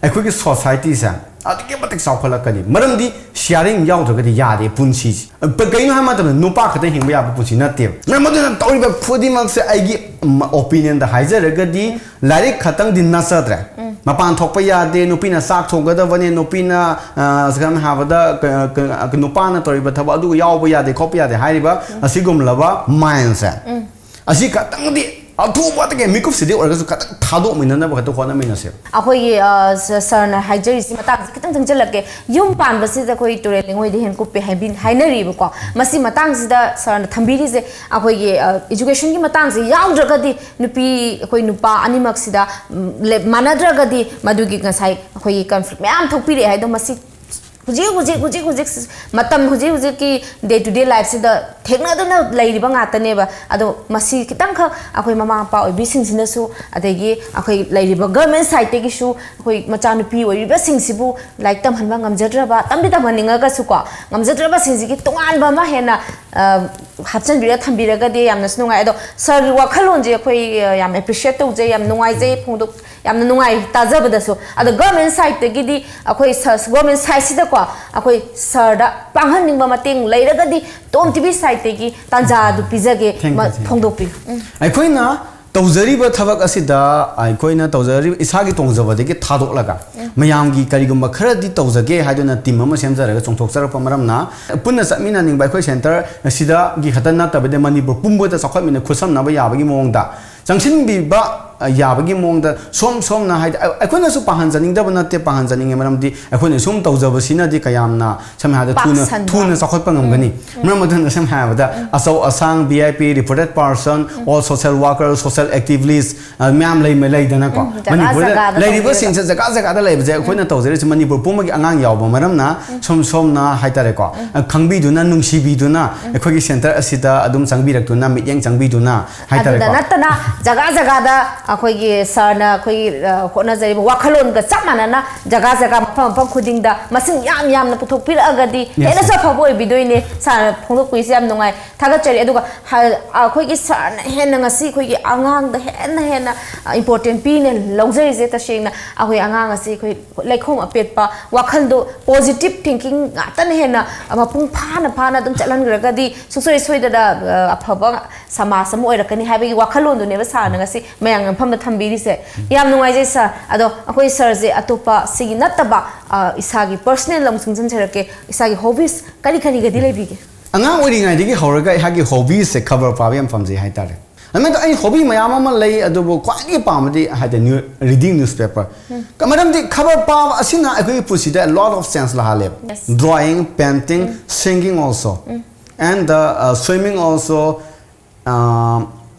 ꯑꯩꯈꯣꯏꯒꯤ societyꯁꯦ ꯑꯗꯨꯛꯀꯤ ꯃꯇꯤꯛ ꯆꯥꯎꯈꯠꯂꯛꯀꯅꯤ꯫ ꯃꯔꯝꯗꯤ sharing ꯌꯥꯎꯗ꯭ꯔꯒꯗꯤ ꯌꯥꯗꯦ ꯄꯨꯟꯁꯤꯁꯦ꯫ ꯀꯩꯅꯣ ꯍꯥꯏꯕ ꯃꯇꯝꯗ ꯅꯨꯄꯥ ꯈꯛꯇꯪ ꯍꯤꯡꯕ ꯌꯥꯕ ꯄꯨꯟꯁꯤ ꯅꯠꯇꯦꯕ꯫ ꯃꯔꯝ ꯑꯗꯨꯅ ꯇꯧꯔꯤꯕ ꯈꯨꯗꯤꯡꯃꯛꯁꯦ, ꯑꯩꯒꯤ, ꯎꯝ, opinionꯗ ꯍꯥꯏꯖꯔꯒꯗꯤ, ꯂꯥꯏꯔꯤꯛ ꯈꯛꯇꯪꯗꯤ ꯅꯠꯆꯗ꯭ꯔꯦ꯫ ꯃꯄꯥꯟ ꯊꯣꯛꯄ ꯌꯥꯗꯦ, ꯅꯨꯄꯤꯅ ꯆꯥꯛ ꯊꯣꯡꯒꯗꯕꯅꯦ, ꯅꯨꯄꯤꯅ, ꯑ, ꯁꯝꯅ ꯍꯥꯏꯔꯕꯗ, ꯀ-, ꯀ-, ꯅꯨꯄꯥꯅ ꯇꯧꯔꯤꯕ ꯊꯕꯛ ꯑꯗꯨꯒ ꯌꯥꯎꯕ ꯌꯥꯗꯦ, ꯈꯣꯠꯄ ꯌꯥꯗꯦ ꯍꯥꯏꯔꯤꯕ ꯑꯁꯤꯒꯨꯝꯂꯕ mindꯁꯦ, ꯑꯁꯤ ꯈꯛꯇꯪꯗꯤ ꯑꯊꯨꯕꯗꯒꯤ ꯃꯤꯀꯨꯞꯁꯤꯗꯤ ꯑꯣꯏꯔꯒꯁꯨ ꯈꯇꯪ ꯊꯥꯗꯣꯛꯃꯤꯟꯅꯅꯕ ꯈꯛꯇ ꯍꯣꯠꯅꯃꯤꯟꯅꯁꯦ꯫ ꯑꯩꯈꯣꯏꯒꯤ ꯁꯥꯔꯅ ꯍꯥꯏꯖꯔꯤꯁꯤ ꯃꯇꯥꯡꯁꯤ ꯈꯤꯇꯪ ꯆꯪꯁꯤꯜꯂꯛꯀꯦ꯫ ꯌꯨꯝ ꯄꯥꯟꯕꯁꯤꯗ ꯑꯩꯈꯣꯏ ꯇꯨꯔꯦꯜ ꯂꯩꯉꯣꯏꯗ ꯍꯦꯟ ꯀꯨꯞꯄꯦ ꯍꯥꯏꯕꯤ ꯍꯥꯏꯅꯔꯤꯕꯀꯣ꯫ ꯃꯁꯤ ꯃꯇꯥꯡꯁꯤꯗ ꯁꯥꯔꯅ ꯊꯝꯕꯤꯔꯤꯁꯦ ꯑꯩꯈꯣꯏꯒꯤ ꯏꯖꯨꯀꯦꯁꯟꯒꯤ ꯃꯇꯥꯡꯁꯤ ꯌꯥꯎꯗ꯭ꯔꯒꯗꯤ ꯅꯨꯄꯤ ꯑꯩꯈꯣꯏ ꯅꯨꯄꯥ ꯑꯅꯤꯃꯛꯁꯤꯗ ꯎꯝ, ꯂꯦ- ꯃꯥꯟꯅꯗ꯭ꯔꯒꯗꯤ ꯃꯗꯨꯒꯤ ꯉꯁꯥꯏ ꯑꯩꯈꯣꯏꯒꯤ ꯀꯟꯐ꯭ꯂꯤꯛ ꯃꯌꯥꯝ ꯊꯣꯛꯄꯤꯔꯛꯑꯦ ꯍꯥꯏꯗꯣ ꯃꯁꯤ ꯍꯧꯖꯤꯛ ꯍꯧꯖꯤꯛ ꯍꯧꯖꯤꯛ ꯍꯧꯖꯤꯛ ꯃꯇꯝ ꯍꯧꯖꯤꯛ ꯍꯧꯖꯤꯛꯀꯤ ꯗꯦ ꯇꯨ ꯗꯦ ꯂꯥꯏꯐꯁꯤꯗ ꯊꯦꯡꯅꯗꯨꯅ ꯂꯩꯔꯤꯕ ꯉꯥꯛꯇꯅꯦꯕ꯫ ꯑꯗꯣ ꯃꯁꯤ ꯈꯤꯇꯪꯈꯛ ꯑꯩꯈꯣꯏ ꯃꯃꯥ ꯃꯄꯥ ꯑꯣꯏꯕꯤꯁꯤꯡꯁꯤꯅꯁꯨ ꯑꯗꯒꯤ ꯑꯩꯈꯣꯏ ꯂꯩꯔꯤꯕ ꯒꯔꯃꯦꯟ ꯁꯥꯏꯠꯇꯒꯤꯁꯨ ꯑꯩꯈꯣꯏ ꯃꯆꯥꯅꯨꯄꯤ ꯑꯣꯏꯔꯤꯕꯁꯤꯡꯁꯤꯕꯨ ꯂꯥꯏꯔꯤꯛ ꯇꯝꯍꯟꯕ ꯉꯝꯖꯗ꯭ꯔꯕ ꯇꯝꯗꯤ ꯇꯝꯍꯟꯅꯤꯡꯉꯒꯁꯨꯀꯣ ꯉꯝꯖꯗ꯭ꯔꯕꯁꯤꯡꯁꯤꯒꯤ ꯇꯣꯉꯥꯟꯕ ꯑꯃ ꯍꯦꯟꯅ ꯑ, ꯍꯥꯞꯆꯤꯟꯕꯤꯔ ꯊꯝꯕꯤꯔꯒꯗꯤ ꯌꯥꯝꯅꯁꯨ ꯅꯨꯡꯉꯥꯏ꯫ ꯑꯗꯣ ꯁꯥꯔꯒꯤ ꯋꯥꯈꯜꯂꯣꯟꯁꯦ ꯑꯩꯈꯣꯏ ꯑ, ꯌꯥꯝ ꯑꯦꯄ꯭ꯔꯤꯁꯤꯌꯦꯠ ꯇꯧꯖꯩ, ꯌꯥꯝ ꯅꯨꯡꯉꯥꯏꯖꯩ ꯐꯣꯡꯗꯣꯛ ꯌꯥꯝꯅ ꯅꯨꯡꯉꯥꯏ ꯇꯥꯖꯕꯗꯁꯨ꯫ ꯑꯗꯣ ꯒꯔꯃꯦꯟ ꯁꯥꯏꯠꯇꯒꯤꯗꯤ ꯑꯩꯈꯣꯏ ꯒꯔꯃꯦꯟ ꯁꯥꯏꯠꯁꯤꯗꯀꯣ ꯑꯩꯈꯣꯏ ꯁꯥꯔꯗ ꯄꯥꯡꯍꯟꯅꯤꯡꯕ ꯃꯇꯦꯡ ꯂꯩꯔꯒꯗꯤ ꯇꯣꯝ ꯇꯤꯚꯤ ꯁꯥꯏꯠꯇꯒꯤ ꯇꯥꯟꯖꯥ ꯑꯗꯨ ꯄꯤꯖꯒꯦ꯫ Thank you, ꯃ- thank you. ꯐꯣꯡꯗꯣꯛꯄꯤꯌꯨ꯫ ꯎꯝ꯫ ꯑꯩꯈꯣꯏꯅ ꯇꯧꯖꯔꯤꯕ ꯊꯕꯛ ꯑꯁꯤꯗ ꯑꯩꯈꯣꯏꯅ ꯇꯧꯖꯔꯤꯕ ꯏꯁꯥꯒꯤ ꯇꯣꯡꯖꯕꯗꯒꯤ ꯊꯥꯗꯣꯛꯂꯒ ꯃꯌꯥꯝꯒꯤ ꯀꯔꯤꯒꯨꯝꯕ ꯈꯔꯗꯤ ꯇꯧꯖꯒꯦ ꯍꯥꯏꯗꯨꯅ ꯇꯤꯝ ꯑꯃ ꯁꯦꯝꯖꯔꯒ ꯆꯣꯡꯊꯣꯛꯆꯔꯛꯄ ꯃꯔꯝꯅ ꯄꯨꯟꯅ ꯆꯠꯃꯤꯟꯅꯅꯤꯡꯕ ꯑꯩꯈꯣꯏ ꯁꯦꯟꯇꯔ ꯑꯁꯤꯗꯒꯤ ꯈꯛꯇ ꯅꯠꯇꯕꯤꯗ ꯃꯅꯤꯄꯨꯔ ꯄꯨꯝꯕꯗ ꯆꯥꯎꯈꯠꯃꯤꯟꯅ ꯈꯨꯠꯁꯝꯅꯕ ꯌꯥꯕꯒꯤ ꯃꯑꯣꯡꯗ ꯆꯪꯁꯤꯟꯕꯤꯕ ꯑ, ꯌꯥꯕꯒꯤ ꯃꯑꯣꯡꯗ ꯁꯣꯝ ꯁꯣꯝꯅ ꯍꯥꯏꯗꯤ ꯑ- ꯑꯩꯈꯣꯏꯅꯁꯨ ꯄꯥꯍꯟꯖꯅꯤꯡꯗꯕ ꯅꯠꯇꯦ, ꯄꯥꯍꯟꯖꯅꯤꯡꯉꯦ꯫ ꯃꯔꯝꯗꯤ ꯑꯩꯈꯣꯏꯅ ꯁꯨꯝ ꯇꯧꯖꯕꯁꯤꯅꯗꯤ ꯀꯌꯥꯝꯅ ꯁꯝꯅ ꯍꯥꯏꯔꯕꯗ ꯊꯨꯅ ꯄꯥꯛꯁꯟꯕ꯫ ꯊꯨꯅ ꯆꯥꯎꯈꯠꯄ ꯉꯝꯒꯅꯤ꯫ ꯃꯔꯝ ꯑꯗꯨꯅ ꯁꯝꯅ ꯍꯥꯏꯔꯕꯗ ꯑꯆꯧ ꯑꯁꯥꯡ, V I P, reputed person, all social worker, social activist ꯃꯌꯥꯝ ꯂꯩ ꯂꯩꯗꯅꯀꯣ꯫ ꯖꯒꯥ ꯃꯅꯤꯄꯨꯔꯗ ꯖꯒꯥꯗ ꯂꯩꯔꯤꯕꯁꯤꯡꯁꯦ ꯖꯒꯥ ꯖꯒꯥꯗ ꯂꯩꯕꯁꯦ ꯑꯩꯈꯣꯏꯅ ꯇꯧꯖꯔꯤꯁꯦ ꯃꯅꯤꯄꯨꯔ ꯄꯨꯝꯕꯒꯤ ꯑꯉꯥꯡ ꯌꯥꯎꯕ ꯃꯔꯝꯅ ꯁꯣꯝ ꯁꯣꯝꯅ ꯍꯥꯏꯇꯥꯔꯦꯀꯣ, ꯑ, ꯈꯪꯕꯤꯗꯨꯅ ꯅꯨꯡꯁꯤꯕꯤꯗꯨꯅ ꯑꯩꯈꯣꯏꯒꯤ ꯁꯦꯟꯇꯔ ꯑꯁꯤꯗ ꯑꯗꯨꯝ ꯆꯪꯕꯤꯔꯛꯇꯨꯅ ꯃꯤꯠꯌꯦꯡ ꯆꯪꯕꯤꯗꯨꯅ ꯍꯥꯏꯇꯥꯔꯦꯀꯣ꯫ ꯑꯗꯨꯗ ꯅꯠꯇꯅ ꯖꯒꯥ ꯖꯒꯥꯗ ꯑꯩꯈꯣꯏꯒꯤ ꯁꯥꯔꯅ ꯑꯩꯈꯣꯏꯒꯤ ꯑ, ꯍꯣꯠꯅꯖꯔꯤꯕ ꯋꯥꯈꯜꯂꯣꯟꯒ ꯆꯞ ꯃꯥꯟꯅꯅ ꯖꯒꯥ ꯖꯒꯥ ꯃꯐꯝ ꯃꯐꯝ ꯈꯨꯗꯤꯡꯗ ꯃꯁꯤꯡ ꯌꯥꯝ ꯌꯥꯝꯅ ꯄꯨꯊꯣꯛꯄꯤꯔꯛꯑꯒꯗꯤ Yes, ꯍꯦꯟꯅꯁꯨ sir. ꯑꯐꯕ ꯑꯣꯏꯕꯤꯗꯣꯏꯅꯦ꯫ ꯁꯥꯔꯅ ꯐꯣꯡꯗꯣꯛꯄꯤꯔꯤꯁꯦ ꯌꯥꯝ ꯅꯨꯡꯉꯥꯏ, ꯊꯥꯒꯠꯆꯔꯤ꯫ ꯑꯗꯨꯒ ꯍ- ꯑꯩꯈꯣꯏꯒꯤ ꯁꯥꯔꯅ ꯍꯦꯟꯅ ꯉꯁꯤ ꯑꯩꯈꯣꯏꯒꯤ ꯑꯉꯥꯡꯗ ꯍꯦꯟꯅ ꯍꯦꯟꯅ ꯏꯝꯄꯣꯔꯇꯦꯟ ꯄꯤꯅ ꯂꯧꯖꯔꯤꯁꯦ꯫ ꯇꯁꯦꯡꯅ ꯑꯩꯈꯣꯏ ꯑꯉꯥꯡ ꯑꯁꯤ ꯑꯩꯈꯣꯏ ꯂꯩꯈꯣꯝ ꯑꯄꯦꯠꯄ ꯋꯥꯈꯜꯗꯣ ꯄꯣꯖꯤꯇꯤꯚ ꯊꯤꯡꯀꯤꯡ ꯉꯥꯛꯇꯅ ꯍꯦꯟꯅ ꯃꯄꯨꯡ ꯐꯥꯅ ꯐꯥꯅ ꯑꯗꯨꯝ ꯆꯠꯍꯟꯈ꯭ꯔꯒꯗꯤ ꯁꯨꯡꯁꯣꯏ ꯁꯣꯏꯗꯅ ꯑ, ꯑꯐꯕ ꯁꯃꯥꯖ ꯑꯃ ꯑꯣꯏꯔꯛꯀꯅꯤ ꯍꯥꯏꯕꯒꯤ ꯋꯥꯈꯜꯂꯣꯟꯗꯨꯅꯦꯕ ꯁꯥꯔꯅ ꯉꯁꯤ ꯃꯌꯥꯝꯒꯤ ꯃꯐꯝꯗ ꯊꯝꯕꯤꯔꯤꯁꯦ꯫ ꯌꯥꯝ ꯅꯨꯡꯉꯥꯏꯖꯩ ꯁꯥꯔ꯫ ꯑꯗꯣ ꯑꯩꯈꯣꯏ ꯁꯥꯔꯁꯦ ꯑꯇꯣꯞꯄ ꯁꯤꯒꯤ ꯅꯠꯇꯕ ꯑ, ꯏꯁꯥꯒꯤ ꯄꯔꯁꯅꯦꯜ ꯑꯃꯨꯛ ꯆꯪꯁꯤꯟꯖꯔꯛꯀꯦ꯫ ꯏꯁꯥꯒꯤ ꯍꯣꯕꯤꯁ ꯀꯔꯤ ꯀꯔꯤꯒꯗꯤ ꯂꯩꯕꯤꯒꯦ? ꯑꯉꯥꯡ ꯑꯣꯏꯔꯤꯉꯩꯗꯒꯤ ꯍꯧꯔꯒ ꯑꯩꯍꯥꯛꯀꯤ ꯍꯣꯕꯤꯁꯦ ꯈꯕꯔ ꯄꯥꯕ ꯌꯥꯝ ꯄꯥꯝꯖꯩ ꯍꯥꯏꯇꯥꯔꯦ꯫ ꯑꯗꯨꯃꯥꯏꯅ ꯇꯧ-, ꯑꯩ ꯍꯣꯕꯤ ꯃꯌꯥꯝ ꯑꯃ ꯂꯩ, ꯑꯗꯨꯕꯨ ꯈ꯭ꯋꯥꯏꯗꯒꯤ ꯄꯥꯝꯕꯗꯤ ꯍꯥꯏꯗꯤ ꯅ꯭ꯌꯨ-, reading newspaper꯫ ꯀ-, ꯃꯔꯝꯗꯤ ꯈꯕꯔ ꯄꯥꯕ ꯑꯁꯤꯅ ꯑꯩꯈꯣꯏꯒꯤ ꯄꯨꯟꯁꯤꯗ a lot of change ꯂꯥꯛꯍꯜꯂꯦꯕ꯫ Yes. Drawing, painting, singing also, and the, uh, swimming also, uh,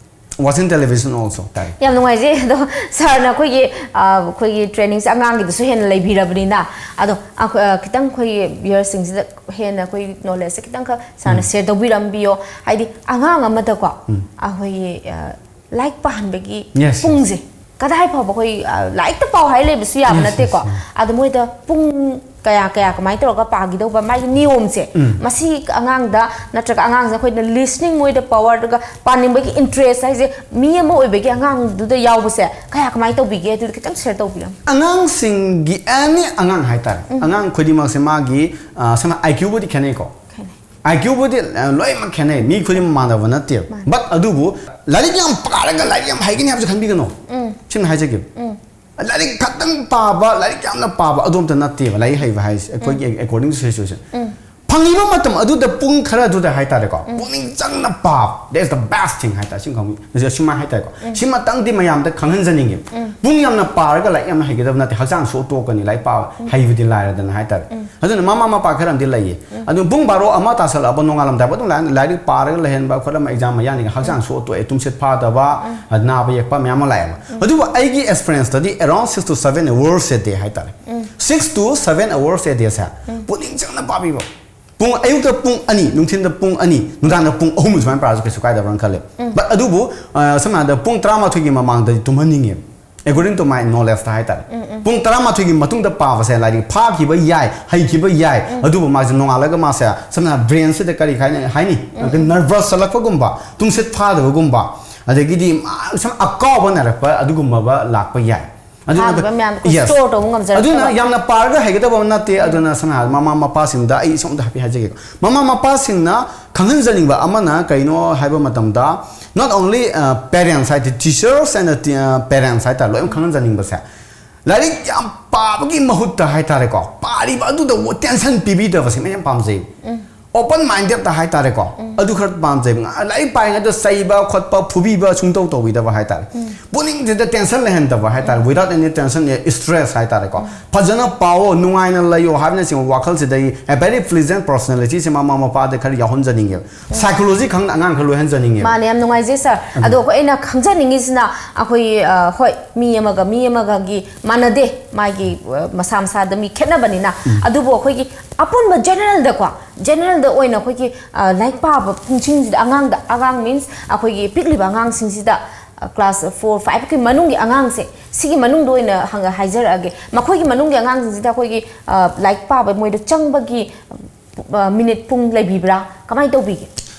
watching television also. ꯇꯥꯏ꯫ ꯌꯥꯝ ꯅꯨꯡꯉꯥꯏꯖꯩ꯫ ꯑꯗꯣ ꯁꯥꯔꯅ ꯑꯩꯈꯣꯏꯒꯤ ꯑ, ꯑꯩꯈꯣꯏꯒꯤ ꯇ꯭ꯔꯦꯅꯤꯡꯁꯦ ꯑꯉꯥꯡꯒꯤꯗꯁꯨ ꯍꯦꯟꯅ ꯂꯩꯕꯤꯔꯕꯅꯤꯅ, ꯑꯗꯣ ꯑꯩꯈꯣꯏ, ꯑ, ꯈꯤꯇꯪ ꯑꯩꯈꯣꯏꯒꯤ ꯚ꯭ꯌꯨꯌꯔꯁꯤꯡꯁꯤꯗ ꯍꯦꯟꯅ ꯑꯩꯈꯣꯏ ꯅꯣꯂꯦꯖꯁꯦ ꯈꯤꯇꯪꯈꯛ ꯁꯥꯔꯅ ꯁꯦꯌꯔ ꯇꯧꯕꯤꯔꯝꯕꯤꯌꯣ꯫ ꯍꯥꯏꯗꯤ ꯑꯉꯥꯡ ꯑꯃꯗꯀꯣ ꯑꯩꯈꯣꯏꯒꯤ ꯑ, ꯂꯥꯏꯔꯤꯛ ꯄꯥꯍꯟꯕꯒꯤ Yes, yes. ꯄꯨꯡꯁꯦ ꯀꯗꯥꯏ ꯐꯥꯎꯕ ꯑꯩꯈꯣꯏ, ꯑ, ꯂꯥꯏꯔꯤꯛꯇ ꯄꯥꯎ ꯍꯥꯏ ꯂꯩꯕꯁꯨ ꯌꯥꯕ Yes, ꯅꯠꯇꯦꯀꯣ꯫ yes, yes. ꯑꯗꯣ ꯃꯣꯏꯗ ꯄꯨꯡ ꯀꯌꯥ ꯀꯌꯥ ꯀꯃꯥꯏꯅ ꯇꯧꯔꯒ ꯄꯥꯈꯤꯗꯧꯕ, ꯃꯥꯒꯤ ꯅꯤꯌꯣꯝꯁꯦ, ꯃꯁꯤ ꯑꯉꯥꯡꯗ ꯅꯠꯇ꯭ꯔꯒ ꯑꯉꯥꯡꯁꯦ ꯑꯩꯈꯣꯏꯅ listening ꯃꯣꯏꯗ power, ꯑꯗꯨꯒ ꯄꯥꯅꯤꯡꯕꯒꯤ interest ꯍꯥꯏꯁꯦ ꯃꯤ ꯑꯃ ꯑꯣꯏꯕꯒꯤ ꯑꯉꯥꯡꯗꯨꯗ ꯌꯥꯎꯕꯁꯦ ꯀꯌꯥ ꯀꯃꯥꯏꯅ ꯇꯧꯕꯤꯒꯦ? ꯑꯗꯨꯗ ꯈꯤꯇꯪ ꯁꯦꯌꯔ ꯇꯧꯕꯤꯔꯝꯃꯨ꯫ ꯑꯉꯥꯡꯁꯤꯡꯒꯤ, any ꯑꯉꯥꯡ ꯍꯥꯏꯇꯥꯔꯦ, ꯑꯉꯥꯡ ꯈꯨꯗꯤꯡꯃꯛꯁꯦ ꯃꯥꯒꯤ, ꯑ, ꯁꯝꯅ IQ ꯕꯨꯗꯤ ꯈꯦꯠꯅꯩꯀꯣ꯫ ꯈꯦꯠꯅꯩ꯫ IQ ꯕꯨꯗꯤ, ꯑ, ꯂꯣꯏꯅꯃꯛ ꯈꯦꯠꯅꯩ, ꯃꯤ ꯈꯨꯗꯤꯡꯃꯛ ꯃꯥꯟꯅꯕ ꯅꯠꯇꯦꯕ꯫ ꯃꯥꯅꯦ꯫ But ꯑꯗꯨꯕꯨ ꯂꯥꯏꯔꯤꯛ ꯌꯥꯝ ꯄꯥꯔꯒ ꯂꯥꯏꯔꯤꯛ ꯌꯥꯝ ꯍꯩꯒꯅꯤ ꯍꯥꯏꯕꯁꯨ ꯈꯟꯕꯤꯒꯅꯨ꯫ ꯁꯤꯃ ꯍꯥꯏꯖꯒꯦ꯫ ꯂꯥꯏꯔꯤꯛ ꯈꯛꯇꯪ ꯄꯥꯕ, ꯂꯥꯏꯔꯤꯛ ꯌꯥꯝꯅ ꯄꯥꯕ ꯑꯗꯨ ꯑꯝꯇ ꯅꯠꯇꯦꯕ ꯂꯥꯏꯔꯤꯛ ꯍꯩꯕ ꯍꯥꯏꯁꯦ, ꯑꯩꯈꯣꯏꯒꯤ according to situation꯫ ꯐꯪꯉꯤꯕ ꯃꯇꯝ ꯑꯗꯨꯗ ꯄꯨꯡ ꯈꯔ ꯑꯗꯨꯗ ꯍꯥꯏꯇꯥꯔꯦꯀꯣ, ꯄꯨꯛꯅꯤꯡ ꯆꯪꯅ ꯄꯥꯕ, that is the best thing ꯍꯥꯏꯇꯥꯔꯦ꯫ ꯁꯤ ꯈꯪꯕꯤ-, ꯁꯤꯃ ꯍꯥꯏꯇꯥꯔꯦꯀꯣ꯫ ꯁꯤꯃꯇꯪꯗꯤ ꯃꯌꯥꯝꯗ ꯈꯪꯍꯟꯖꯅꯤꯡꯉꯦ꯫ ꯄꯨꯡ ꯌꯥꯝꯅ ꯄꯥꯔꯒ ꯂꯥꯏꯔꯤꯛ ꯌꯥꯝꯅ ꯍꯩꯒꯗꯕ ꯅꯠꯇꯦ, ꯍꯛꯆꯥꯡ ꯁꯣꯛꯇꯣꯛꯀꯅꯤ ꯂꯥꯏꯔꯤꯛ ꯄꯥꯕ ꯍꯩꯕꯗꯤ ꯂꯥꯏꯔꯗꯅ ꯍꯥꯏꯇꯥꯔꯦ꯫ ꯑꯗꯨꯅ ꯃꯃꯥ ꯃꯄꯥ ꯈꯔ ꯑꯃꯗꯤ ꯂꯩꯌꯦ꯫ ꯑꯗꯨ ꯄꯨꯡ ꯕꯥꯔꯣ ꯑꯃ ꯇꯥꯁꯜꯂꯛꯑꯕ ꯅꯣꯡꯉꯥꯜꯂꯝꯗꯥꯏ ꯑꯗꯨꯝ ꯂꯥꯏ-, ꯂꯥꯏꯔꯤꯛ ꯄꯥꯔꯒ ꯂꯩꯍꯟꯕ ꯈꯣꯠꯂꯝꯕ, exam ꯃꯌꯥꯅꯤꯒ ꯍꯛꯆꯥꯡ ꯁꯣꯛꯇꯣꯛꯑꯦ, ꯇꯨꯝꯁꯤꯠ ꯐꯥꯗꯕ, ꯅꯥꯕ ꯌꯦꯛꯄ ꯃꯌꯥꯝ ꯑꯃ ꯂꯥꯛꯑꯦꯕ꯫ ꯑꯗꯨꯕꯨ ꯑꯩꯒꯤ experience ꯇꯗꯤ around six to seven hours a day ꯍꯥꯏꯇꯥꯔꯦ꯫ Six to seven hours a day ꯁꯦ ꯄꯨꯛꯅꯤꯡ ꯆꯪꯅ ꯄꯥꯕꯤꯕ꯫ ꯄꯨꯡ, ꯑꯌꯨꯛꯇ ꯄꯨꯡ ꯑꯅꯤ, ꯅꯨꯡꯊꯤꯟꯗ ꯄꯨꯡ ꯑꯅꯤ, ꯅꯨꯡꯗꯥꯡꯗ ꯄꯨꯡ ꯑꯍꯨꯝ ꯁꯨꯃꯥꯏꯅ ꯄꯥꯔꯁꯨ ꯀꯩꯁꯨ ꯀꯥꯏꯗꯕ꯭ꯔꯅ ꯈꯜꯂꯦ꯫ But ꯑꯗꯨꯕꯨ, ꯑ, ꯁꯝꯅ ꯍꯥꯏꯔꯕꯗ ꯄꯨꯡ ꯇꯔꯥꯃꯥꯊꯣꯏꯒꯤ ꯃꯃꯥꯡꯗꯗꯤ ꯇꯨꯝꯍꯟꯅꯤꯡꯉꯦꯕ꯫ According to my knowledge ꯇ ꯍꯥꯏꯇꯥꯔꯦ꯫ ꯄꯨꯡ ꯇꯔꯥꯃꯥꯊꯣꯏꯒꯤ ꯃꯇꯨꯡꯗ ꯄꯥꯕꯁꯦ ꯂꯥꯏꯔꯤꯛ ꯐꯥꯈꯤꯕ ꯌꯥꯏ, ꯍꯩꯈꯤꯕ ꯌꯥꯏ꯫ ꯑꯗꯨꯕꯨ ꯃꯥꯁꯦ ꯅꯣꯡꯉꯥꯜꯂꯒ ꯃꯥꯁꯦ ꯁꯝꯅ ꯍꯥꯏꯔꯕꯗ brain ꯁꯤꯗ ꯀꯔꯤ ꯍꯥꯏꯅꯤ, ꯍꯥꯏꯅꯤ? nervous ꯆꯠꯂꯛꯄꯒꯨꯝꯕ, ꯇꯨꯝꯁꯤꯠ ꯐꯥꯗꯕꯒꯨꯝꯕ, ꯑꯗꯒꯤꯗꯤ ꯃꯥ-, ꯁꯨꯝ ꯑꯀꯥꯎꯕ ꯅꯥꯏꯔꯛꯄ ꯑꯗꯨꯒꯨꯝꯕ ꯂꯥꯛꯄ ꯌꯥꯏ꯫ ꯑꯗꯨꯅ, ꯐꯥꯈꯤꯕ ꯃꯌꯥꯝꯗꯣ yes. store ꯇꯧꯕ ꯉꯝꯖꯔꯛꯇꯕ꯫ ꯑꯗꯨꯅ ꯌꯥꯝꯅ ꯄꯥꯔꯒ ꯍꯩꯒꯗꯕ ꯑꯃ ꯅꯠꯇꯦ꯫ ꯑꯗꯨꯅ ꯁꯝꯅ ꯍꯥꯏꯔꯕꯗ ꯃꯃꯥ ꯃꯄꯥꯁꯤꯡꯗ ꯑꯩ ꯁꯣꯝꯗ ꯍꯥꯏꯐꯦꯠ ꯍꯥꯏꯖꯒꯦꯀꯣ꯫ ꯃꯃꯥ ꯃꯄꯥꯁꯤꯡꯅ ꯈꯪꯍꯟꯖꯅꯤꯡꯕ ꯑꯃꯅ ꯀꯩꯅꯣ ꯍꯥꯏꯕ ꯃꯇꯝꯗ, not only, uh, parents ꯍꯥꯏꯗꯤ teachers and, uh, parents ꯍꯥꯏꯇꯥꯔꯦ, ꯂꯣꯏꯅ ꯈꯪꯍꯟꯖꯅꯤꯡꯕꯁꯦ, ꯂꯥꯏꯔꯤꯛ ꯌꯥꯝ ꯄꯥꯕꯒꯤ ꯃꯍꯨꯠꯇ ꯍꯥꯏꯇꯥꯔꯦꯀꯣ, ꯄꯥꯔꯤꯕ ꯑꯗꯨꯗ tension ꯄꯤꯕꯤꯗꯕꯁꯦ ꯃꯌꯥꯝ ꯄꯥꯝꯖꯩ꯫ open minded ꯇ ꯍꯥꯏꯇꯥꯔꯦꯀꯣ, ꯑꯗꯨ ꯈꯔ ꯄꯥꯝꯖꯩꯕ꯫ ꯉꯥ-, ꯂꯥꯏꯔꯤꯛ ꯄꯥꯔꯤꯉꯩꯗ ꯆꯩꯕ ꯈꯣꯠꯄ, ꯐꯨꯕꯤꯕ ꯁꯨꯡꯇꯧ ꯇꯧꯕꯤꯗꯕ ꯍꯥꯏꯇꯥꯔꯦ꯫ ꯄꯨꯛꯅꯤꯡꯁꯤꯗ tension ꯂꯩꯍꯟꯗꯕ ꯍꯥꯏꯇꯥꯔꯦ, without any tension, stress ꯍꯥꯏꯇꯥꯔꯦꯀꯣ꯫ ꯐꯖꯅ ꯄꯥꯎꯑꯣ, ꯅꯨꯡꯉꯥꯏꯅ ꯂꯩꯌꯣ ꯍꯥꯏꯕꯅꯆꯤꯡꯕ ꯋꯥꯈꯜꯁꯤꯗꯒꯤ a very pleasant personality ꯁꯦ ꯃꯃꯥ ꯃꯄꯥꯗ ꯈꯔ ꯌꯥꯎꯍꯟꯖꯅꯤꯡꯉꯦꯕ꯫ Psychology ꯈꯪꯅ ꯑꯉꯥꯡ ꯈꯔ ꯂꯣꯏꯍꯟꯖꯅꯤꯡꯉꯦꯕ꯫ ꯃꯥꯅꯦ, ꯌꯥꯝ ꯅꯨꯡꯉꯥꯏꯖꯩ ꯁꯥꯔ꯫ ꯑꯗꯣ ꯑꯩꯈꯣꯏ, ꯑꯩꯅ ꯈꯪꯖꯅꯤꯡꯉꯤꯁꯤꯅ, ꯑꯩꯈꯣꯏ, ꯑ, ꯍꯣꯏ, ꯃꯤ ꯑꯃꯒ ꯃꯤ ꯑꯃꯒꯒꯤ ꯃꯥꯟꯅꯗꯦ, ꯃꯥꯒꯤ, ꯑ, ꯃꯁꯥ ꯃꯁꯥꯗ ꯃꯤ ꯈꯦꯠꯅꯕꯅꯤꯅ꯫ ꯑꯗꯨꯕꯨ ꯑꯩꯈꯣꯏꯒꯤ ꯑꯄꯨꯟꯕ general ꯗꯀꯣ, general ꯗ ꯑꯣꯏꯅ ꯑꯩꯈꯣꯏꯒꯤ, ꯑ, ꯂꯥꯏꯔꯤꯛ ꯄꯥꯕ ꯄꯨꯡꯁꯤꯡꯁꯤꯗ ꯑꯉꯥꯡꯗ, ꯑꯉꯥꯡ means ꯑꯩꯈꯣꯏꯒꯤ ꯄꯤꯛꯂꯤꯕ ꯑꯉꯥꯡꯁꯤꯡꯁꯤꯗ, ꯑ, class four, five ꯀꯤ ꯃꯅꯨꯡꯒꯤ ꯑꯉꯥꯡꯁꯦ, ꯁꯤꯒꯤ ꯃꯅꯨꯡꯗ ꯑꯣꯏꯅ ꯍꯪ-, ꯍꯥꯏꯖꯔꯛꯑꯒꯦ꯫ ꯃꯈꯣꯏꯒꯤ ꯃꯅꯨꯡꯒꯤ ꯑꯉꯥꯡꯁꯤꯡꯁꯤꯗ ꯑꯩꯈꯣꯏꯒꯤ, ꯑ, ꯂꯥꯏꯔꯤꯛ ꯄꯥꯕ ꯃꯣꯏꯗ ꯆꯪꯕꯒꯤ, ꯑ, minute ꯄꯨꯡ ꯂꯩꯕꯤꯕ꯭ꯔꯥ? ꯀꯃꯥꯏꯅ ꯇꯧꯕꯤꯒꯦ?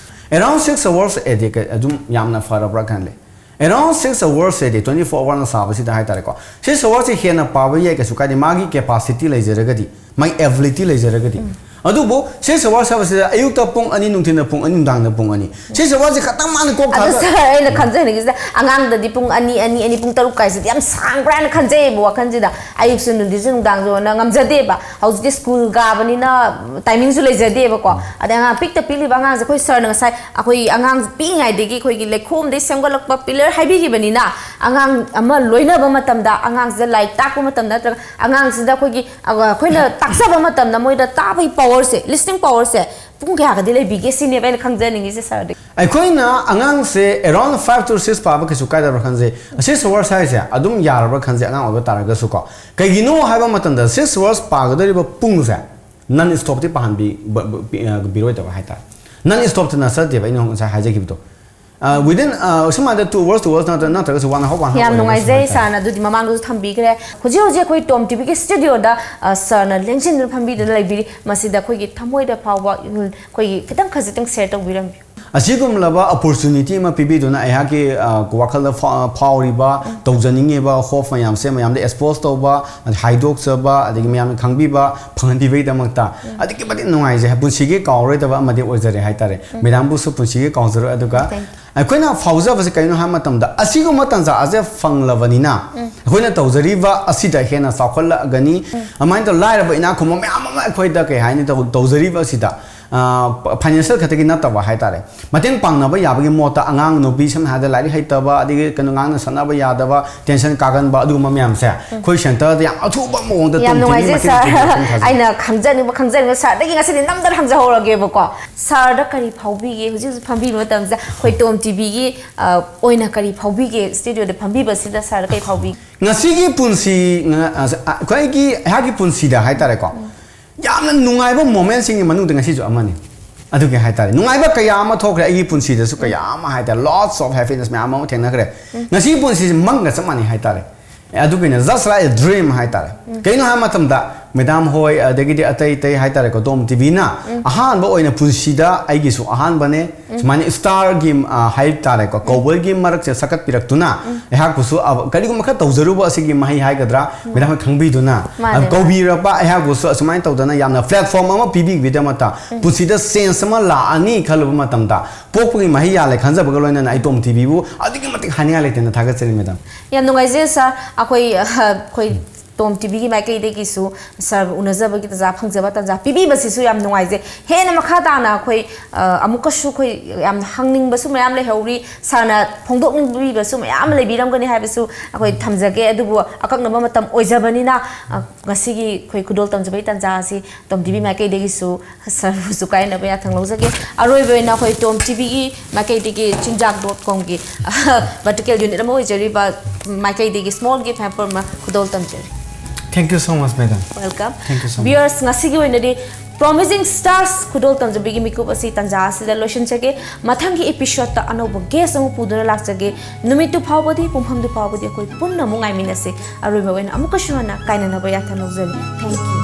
Around six hours a day ꯀ-, ꯑꯗꯨꯝ ꯌꯥꯝꯅ ꯐꯔꯕ꯭ꯔꯥ ꯈꯜꯂꯦ꯫ Around six hours a day, twenty four hour ꯅ ꯁꯥꯕꯁꯤꯗ ꯍꯥꯏꯇꯥꯔꯦꯀꯣ, six hours ꯁꯦ ꯍꯦꯟꯅ ꯄꯥꯕ ꯌꯥꯏ, ꯀꯩꯁꯨ ꯀꯥꯏꯗꯦ, ꯃꯥꯒꯤ capacity ꯂꯩꯖꯔꯒꯗꯤ, ꯃꯥꯒꯤ ability ꯂꯩꯖꯔꯒꯗꯤ꯫ ꯑꯗꯨꯕꯨ six hours ꯍꯥꯏꯕꯁꯤꯗ ꯑꯌꯨꯛꯇ ꯄꯨꯡ ꯑꯅꯤ, ꯅꯨꯡꯊꯤꯟꯗ ꯄꯨꯡ ꯑꯅꯤ, ꯅꯨꯡꯗꯥꯡꯗ ꯄꯨꯡ ꯑꯅꯤ, six hours ꯁꯦ ꯈꯇꯪ ꯃꯥꯅ ꯀꯣꯛ ꯑꯗꯣ ꯊꯥꯗ- ꯁꯥꯔ, ꯑꯩꯅ ꯈꯟꯖꯅꯤꯡꯉꯤꯁꯤꯗ, ꯑꯉꯥꯡꯗꯗꯤ ꯄꯨꯡ ꯑꯅꯤ, ꯑꯅꯤ, ꯑꯅꯤ, ꯄꯨꯡ ꯇꯔꯨꯛ ꯀꯥꯏꯁꯤꯗꯤ ꯌꯥꯝ ꯁꯥꯡꯕ꯭ꯔꯥ ꯍꯥꯏꯅ ꯈꯟꯖꯩꯌꯦꯕ ꯋꯥꯈꯜꯁꯤꯗ꯫ ꯑꯌꯨꯛꯁꯨ, ꯅꯨꯡꯊꯤꯟꯁꯨ, ꯅꯨꯡꯗꯥꯡꯁꯨ ꯑꯅ ꯉꯝꯖꯗꯦꯕ꯫ ꯍꯧꯖꯤꯛꯇꯤ ꯁ꯭ꯀꯨꯜ ꯀꯥꯕꯅꯤꯅ timing ꯁꯨ ꯂꯩꯖꯗꯦꯕꯀꯣ꯫ ꯑꯗꯩ ꯑꯉꯥꯡ ꯄꯤꯛꯇ ꯄꯤꯛꯂꯤꯕ ꯑꯉꯥꯡꯁꯦ, ꯑꯩꯈꯣꯏ ꯁꯥꯔꯅ ꯉꯁꯥꯏ, ꯑꯩꯈꯣꯏ ꯑꯉꯥꯡ ꯄꯤꯛꯏꯉꯩꯗꯒꯤ ꯑꯩꯈꯣꯏꯒꯤ ꯂꯩꯈꯣꯝꯗꯒꯤ ꯁꯦꯝꯒꯠꯂꯛꯄ pillar ꯍꯥꯏꯕꯤꯈꯤꯕꯅꯤꯅ, ꯑꯉꯥꯡ ꯑꯃ ꯂꯣꯏꯅꯕ ꯃꯇꯝꯗ, ꯑꯉꯥꯡꯁꯤꯗ ꯂꯥꯏꯔꯤꯛ ꯇꯥꯛꯄ ꯃꯇꯝꯗ ꯅꯠꯇ꯭ꯔꯒ ꯑꯉꯥꯡꯁꯤꯗ ꯑꯩꯈꯣꯏꯒꯤ, ꯑ, ꯑꯩꯈꯣꯏꯅ ꯇꯥꯛꯆꯕ ꯃꯇꯝꯗ ꯃꯣꯏꯗ ꯇꯥꯕꯒꯤ power ꯁꯦ, listening power ꯁꯦ ꯄꯨꯡ ꯀꯌꯥꯒꯗꯤ ꯂꯩꯕꯤꯒꯦ ꯁꯤꯅꯦꯕ ꯑꯩꯅ ꯈꯪꯖꯅꯤꯡꯉꯤꯁꯦ ꯁꯥꯔꯗꯒꯤ꯫ ꯑꯩꯈꯣꯏꯅ ꯑꯉꯥꯡꯁꯦ around five to six ꯄꯥꯕ ꯀꯩꯁꯨ ꯀꯥꯏꯗꯕ꯭ꯔꯥ ꯈꯟꯖꯩ꯫ Six hours ꯍꯥꯏꯁꯦ ꯑꯗꯨꯝ ꯌꯥꯔꯕ꯭ꯔꯥ ꯈꯟꯖꯩ, ꯑꯉꯥꯡ ꯑꯣꯏꯕ ꯇꯥꯔꯒꯁꯨ ꯀꯣ꯫ ꯀꯩꯒꯤꯅꯣ ꯍꯥꯏꯕ ꯃꯇꯝꯗ six hours ꯄꯥꯒꯗꯧꯔꯤꯕ ꯄꯨꯡꯁꯦ non stop ꯇꯤ ꯄꯥꯍꯟꯕꯤ-, ꯕ-, ꯕ-, ꯄꯤ-, ꯑ, ꯕꯤꯔꯣꯏꯗꯕ ꯍꯥꯏꯇꯥꯔꯦ꯫ Non stop ꯇ ꯅꯠꯆꯗꯦꯕ ꯑꯩꯅ ꯉꯁꯥꯏ ꯍꯥꯏꯖꯈꯤꯕꯗꯣ꯫ ꯑ, within, ꯑ, ꯁꯨꯃꯥꯏꯅ two hours, two hours ꯅꯠꯇ꯭ꯔ-, ꯅꯠꯇ꯭ꯔꯒꯁꯨ one hour, one hour ꯌꯥꯝ ꯑꯣꯏꯔꯒꯁꯨ ꯅꯨꯡꯉꯥꯏꯖꯩ ꯍꯥꯏꯇꯥꯔꯦ꯫ ꯁꯥꯔꯅ ꯑꯗꯨꯗꯤ ꯃꯃꯥꯡꯗꯁꯨ ꯊꯝꯕꯤꯈ꯭ꯔꯦ꯫ ꯍꯧꯖꯤꯛ ꯍꯧꯖꯤꯛ ꯑꯩꯈꯣꯏ ꯇꯣꯝ ꯇꯤꯚꯤꯒꯤ ꯁ꯭ꯇꯨꯗꯤꯑꯣꯗ, ꯑ, ꯁꯥꯔꯅ ꯂꯦꯡꯁꯤꯟꯗꯨꯅ ꯐꯝꯕꯤꯗꯨꯅ ꯂꯩꯕꯤꯔꯤ꯫ ꯃꯁꯤꯗ ꯑꯩꯈꯣꯏꯒꯤ ꯊꯃꯣꯏꯗ ꯐꯥꯎꯕ, ꯎꯝ, ꯑꯩꯈꯣꯏꯒꯤ ꯈꯤꯇꯪ ꯈꯖꯤꯛꯇꯪ share ꯇꯧꯕꯤꯔꯝꯕꯤꯌꯨ꯫ ꯑꯁꯤꯒꯨꯝꯂꯕ opportunity ꯑꯃ ꯄꯤꯕꯤꯗꯨꯅ ꯑꯩꯍꯥꯛꯀꯤ, ꯑ, ꯋꯥꯈꯜꯗ ꯐꯥ-, ꯐꯥꯎꯔꯤꯕ, ꯇꯧꯖꯅꯤꯡꯉꯤꯕ hope ꯃꯌꯥꯝꯁꯦ ꯃꯌꯥꯝꯗ expose ꯇꯧꯕ, ꯍꯥꯏꯗꯣꯛꯆꯕ, ꯑꯗꯒꯤ ꯃꯌꯥꯝꯅ ꯈꯪꯕꯤꯕ ꯐꯪꯍꯟꯕꯤꯕꯒꯤꯗꯃꯛꯇ ꯑꯗꯨꯛꯀꯤ ꯃꯇꯤꯛ ꯅꯨꯡꯉꯥꯏꯖꯩ꯫ ꯄꯨꯟꯁꯤꯒꯤ ꯀꯥꯎꯔꯣꯏꯗꯕ ꯑꯃꯗꯤ ꯑꯣꯏꯖꯔꯦ ꯍꯥꯏꯇꯥꯔꯦ꯫ ꯃꯦꯗꯥꯝꯕꯨꯁꯨ ꯄꯨꯟꯁꯤꯒꯤ ꯀꯥꯎꯖꯔꯣꯏ꯫ ꯑꯗꯨꯒ Thank you꯫ ꯑꯩꯈꯣꯏꯅ ꯐꯥꯎꯖꯕꯁꯦ ꯀꯩꯅꯣ ꯍꯥꯏꯕ ꯃꯇꯝꯗ, ꯑꯁꯤꯒꯨꯝꯕ ꯇꯥꯟꯖꯥ ꯑꯁꯦ ꯐꯪꯂꯕꯅꯤꯅ ꯑꯩꯈꯣꯏꯅ ꯇꯧꯖꯔꯤꯕ ꯑꯁꯤꯗ ꯍꯦꯟꯅ ꯆꯥꯎꯈꯠꯂꯛꯑꯒꯅꯤ꯫ ꯑꯗꯨꯃꯥꯏꯅ ꯇꯧ-, ꯂꯥꯏꯔꯕ ꯏꯅꯥꯛ ꯈꯨꯟꯕ ꯃꯌꯥꯝ ꯑꯃ ꯑꯩꯈꯣꯏꯗ, ꯀꯩ ꯍꯥꯏꯅꯤ, ꯇꯧ-, ꯇꯧꯖꯔꯤꯕ ꯑꯁꯤꯗ ꯐꯥꯏꯅꯥꯟꯁꯤꯌꯦꯜ ꯈꯛꯇꯒꯤ ꯅꯠꯇꯕ ꯍꯥꯏꯇꯥꯔꯦ, ꯃꯇꯦꯡ ꯄꯥꯡꯅꯕ ꯌꯥꯕꯒꯤ ꯃꯣꯠꯇ ꯑꯉꯥꯡ ꯅꯨꯄꯤ, ꯁꯝꯅ ꯍꯥꯏꯔꯕꯗ ꯂꯥꯏꯔꯤꯛ ꯍꯩꯇꯕ, ꯑꯗꯒꯤ ꯀꯩꯅꯣ, ꯉꯥꯡꯅ ꯁꯛꯅꯕ ꯌꯥꯗꯕ, ꯇꯦꯟꯁꯟ ꯀꯥꯒꯟꯕ, ꯑꯗꯨꯒꯨꯝꯕ ꯃꯌꯥꯝꯁꯦ ꯑꯩꯈꯣꯏ ꯁꯦꯟꯇꯔꯗ ꯌꯥꯝ ꯑꯊꯨꯕ ꯃꯑꯣꯡꯗ ꯌꯥꯝ ꯇꯣꯝ ꯇꯤꯚꯤ ꯅꯨꯡꯉꯥꯏꯖꯩ ꯃꯥꯏꯀꯩꯗꯒꯤ ꯁꯥꯔ꯫ ꯊꯥꯖꯩ꯫ ꯑꯩꯅ ꯈꯪꯖꯅꯤꯡꯕ ꯈꯪꯖꯅꯤꯡꯕ ꯁꯥꯔꯗꯒꯤ ꯉꯁꯤꯗꯤ ꯅꯝꯗꯅ ꯍꯪꯖꯍꯧꯔꯒꯦꯕꯀꯣ꯫ ꯁꯥꯔꯗ ꯀꯔꯤ ꯐꯥꯎꯕꯤꯒꯦ? ꯍꯧꯖꯤꯛ ꯍꯧꯖꯤꯛ ꯐꯝꯕꯤꯕ ꯃꯇꯝꯁꯤꯗ ꯑꯩꯈꯣꯏ ꯇꯣꯝ ꯇꯤꯚꯤꯒꯤ ꯑꯣꯏꯅ ꯀꯔꯤ ꯐꯥꯎꯕꯤꯒꯦ? ꯁ꯭ꯇꯨꯗꯤꯑꯣꯗ ꯐꯝꯕꯤꯕꯁꯤꯗ ꯁꯥꯔꯗ ꯀꯔꯤ ꯐꯥꯎꯕꯤꯒꯦ? ꯉꯁꯤꯒꯤ ꯄꯨꯟꯁꯤ, ꯉ-, ꯑ, ꯑꯩꯈꯣꯏꯒꯤ ꯑꯩꯍꯥꯛꯀꯤ ꯄꯨꯟꯁꯤꯗ ꯍꯥꯏꯇꯥꯔꯦꯀꯣ, ꯌꯥꯝꯅ ꯅꯨꯡꯉꯥꯏꯕ ꯃꯣꯃꯦꯟꯁꯤꯡꯒꯤ ꯃꯅꯨꯡꯗ ꯉꯁꯤꯁꯨ ꯑꯃꯅꯤ꯫ ꯑꯗꯨꯒꯤ ꯍꯥꯏꯇꯥꯔꯦ, ꯅꯨꯡꯉꯥꯏꯕ ꯀꯌꯥ ꯑꯃ ꯊꯣꯛꯈ꯭ꯔꯦ ꯑꯩꯒꯤ ꯄꯨꯟꯁꯤꯗꯁꯨ, ꯀꯌꯥ ꯑꯃ ꯍꯥꯏꯇꯥꯔꯦ, lots of happiness ꯃꯌꯥꯝ ꯑꯃ ꯊꯦꯡꯅꯈ꯭ꯔꯦ꯫ ꯉꯁꯤꯒꯤ ꯄꯨꯟꯁꯤꯁꯦ ꯃꯪꯒ ꯆꯞ ꯃꯥꯟꯅꯩ ꯍꯥꯏꯇꯥꯔꯦ꯫ ꯑꯦ, ꯑꯗꯨꯒꯤꯅꯦ, just like a dream ꯍꯥꯏꯇꯥꯔꯦ꯫ ꯀꯩꯅꯣ ꯍꯥꯏꯕ ꯃꯇꯝꯗ, ꯃꯦꯗꯥꯝ ꯍꯣꯏ, ꯑꯗꯒꯤꯗꯤ ꯑꯇꯩ ꯑꯇꯩ ꯍꯥꯏꯇꯥꯔꯦꯀꯣ, ꯇꯣꯝ ꯇꯤꯚꯤꯅ ꯑꯍꯥꯟꯕ ꯑꯣꯏꯅ ꯄꯨꯟꯁꯤꯗ ꯑꯩꯒꯤꯁꯨ ꯑꯍꯥꯟꯕꯅꯦ, ꯁꯨꯃꯥꯏꯅ ꯁ꯭ꯇꯥꯔꯒꯤ, ꯑ, ꯍꯥꯏꯇꯥꯔꯦꯀꯣ, ꯀꯧꯕꯒꯤ ꯃꯔꯛꯁꯦ ꯁꯛꯀꯠꯄꯤꯔꯛꯇꯨꯅ, ꯑꯩꯍꯥꯛꯄꯨꯁꯨ, ꯑ, ꯀꯔꯤꯒꯨꯝꯕ ꯈꯔ ꯇꯧꯖꯔꯨꯕ ꯑꯁꯤꯒꯤ ꯃꯍꯩ ꯍꯥꯏꯒꯗ꯭ꯔꯥ, ꯃꯦꯗꯥꯝ ꯍꯣꯏ ꯈꯪꯕꯤꯗꯨꯅ, ꯃꯥꯅꯦ, ꯑ, ꯃꯥꯅꯦ꯫ ꯀꯧꯕꯤꯔꯛꯄ ꯑꯩꯍꯥꯛꯄꯨꯁꯨ ꯑꯁꯨꯃꯥꯏꯅ ꯇꯧꯗꯅ ꯌꯥꯝꯅ ꯄ꯭ꯂꯦꯠꯐꯣꯝ ꯑꯃ ꯄꯤꯕꯤꯕꯒꯤꯗꯃꯛꯇ, ꯄꯨꯟꯁꯤꯗ ꯆꯦꯟꯖ ꯑꯃ ꯂꯥꯛꯑꯅꯤ ꯈꯜꯂꯨꯕ ꯃꯇꯝꯗ, ꯄꯣꯛꯄꯒꯤ ꯃꯍꯩ ꯌꯥꯜꯂꯦ ꯈꯟꯖꯕꯒ ꯂꯣꯏꯅꯅ ꯑꯩ ꯇꯣꯝ ꯇꯤꯚꯤꯕꯨ ꯑꯗꯨꯛꯀꯤ ꯃꯇꯤꯛ ꯍꯥꯏꯅꯤꯡꯉꯥꯏ ꯂꯩꯇꯅ ꯊꯥꯒꯠꯆꯔꯤ, ꯃꯦꯗꯥꯝ꯫ ꯌꯥꯝ ꯅꯨꯡꯉꯥꯏꯖꯩ ꯁꯥꯔ꯫ ꯑꯩꯈꯣꯏ, ꯑ, ꯑꯩꯈꯣꯏ ꯇꯣꯝ ꯇꯤꯚꯤꯒꯤ ꯃꯥꯏꯀꯩꯗꯒꯤꯁꯨ ꯁꯥꯔꯒ ꯎꯅꯖꯕꯒꯤ ꯇꯥꯟꯖꯥ ꯐꯪꯖꯕ, ꯇꯥꯟꯖꯥ ꯄꯤꯕꯤꯕꯁꯤꯁꯨ ꯌꯥꯝ ꯅꯨꯡꯉꯥꯏꯖꯩ꯫ ꯍꯦꯟꯅ ꯃꯈꯥ ꯇꯥꯅ ꯑꯩꯈꯣꯏ, ꯑ, ꯑꯃꯨꯛꯀꯁꯨ ꯑꯩꯈꯣꯏ ꯌꯥꯝꯅ ꯍꯪꯅꯤꯡꯕꯁꯨ ꯃꯌꯥꯝ ꯂꯩꯍꯧꯔꯤ꯫ ꯁꯥꯔꯅ ꯐꯣꯡꯗꯣꯛꯅꯤꯡꯕꯤꯕꯁꯨ ꯃꯌꯥꯝ ꯑꯃ ꯂꯩꯕꯤꯔꯝꯒꯅꯤ ꯍꯥꯏꯕꯁꯨ ꯑꯩꯈꯣꯏ ꯊꯝꯖꯒꯦ꯫ ꯑꯗꯨꯕꯨ ꯑꯀꯛꯅꯕ ꯃꯇꯝ ꯑꯣꯏꯖꯕꯅꯤꯅ, ꯑ, ꯉꯁꯤꯒꯤ ꯑꯩꯈꯣꯏ ꯈꯨꯗꯣꯜ ꯇꯝꯖꯕꯒꯤ ꯇꯥꯟꯖꯥ ꯑꯁꯤ ꯇꯣꯝ ꯇꯤꯚꯤ ꯃꯥꯏꯀꯩꯗꯒꯤꯁꯨ ꯁꯥꯔꯕꯨꯁꯨ ꯀꯥꯏꯅꯕ ꯌꯥꯊꯪ ꯂꯧꯖꯒꯦ꯫ ꯑꯔꯣꯏꯕ ꯑꯣꯏꯅ ꯑꯩꯈꯣꯏ ꯇꯣꯝ ꯇꯤꯚꯤꯒꯤ ꯃꯥꯏꯀꯩꯗꯒꯤ ꯆꯤꯟꯖꯥꯛ ꯗꯣꯠ ꯀꯣꯝꯒꯤ vertical unit ꯑꯃ ꯑꯣꯏꯖꯔꯤꯕ ꯃꯥꯏꯀꯩꯗꯒꯤ small gift hamper ꯑꯃ ꯈꯨꯗꯣꯜ ꯇꯝꯖꯔꯤ꯫ Thank you so much, madam. Welcome. Thank you so much. Viewers, ꯉꯁꯤꯒꯤ ꯑꯣꯏꯅꯗꯤ Promising Stars ꯈꯨꯗꯣꯜ ꯇꯝꯖꯕꯒꯤ ꯃꯤꯀꯨꯞ ꯑꯁꯤ ꯇꯥꯟꯖꯥ ꯑꯁꯤꯗ ꯂꯣꯏꯁꯤꯟꯖꯒꯦ꯫ ꯃꯊꯪꯒꯤ episodeꯇ ꯑꯅꯧꯕ guest ꯑꯃ ꯄꯨꯗꯨꯅ ꯂꯥꯛꯆꯒꯦ꯫ ꯅꯨꯃꯤꯠꯇꯨ ꯐꯥꯎꯕꯗꯤ, ꯄꯨꯡꯐꯝꯗꯨ ꯐꯥꯎꯕꯗꯤ ꯑꯩꯈꯣꯏ ꯄꯨꯟꯅ ꯑꯃꯨꯛ ꯉꯥꯏꯃꯤꯟꯅꯁꯤ꯫ ꯑꯔꯣꯏꯕ ꯑꯣꯏꯅ ꯑꯃꯨꯛꯀꯁꯨ ꯍꯟꯅ ꯀꯥꯏꯅꯅꯕ ꯌꯥꯊꯪ ꯂꯧꯖꯔꯤ꯫ Thank you.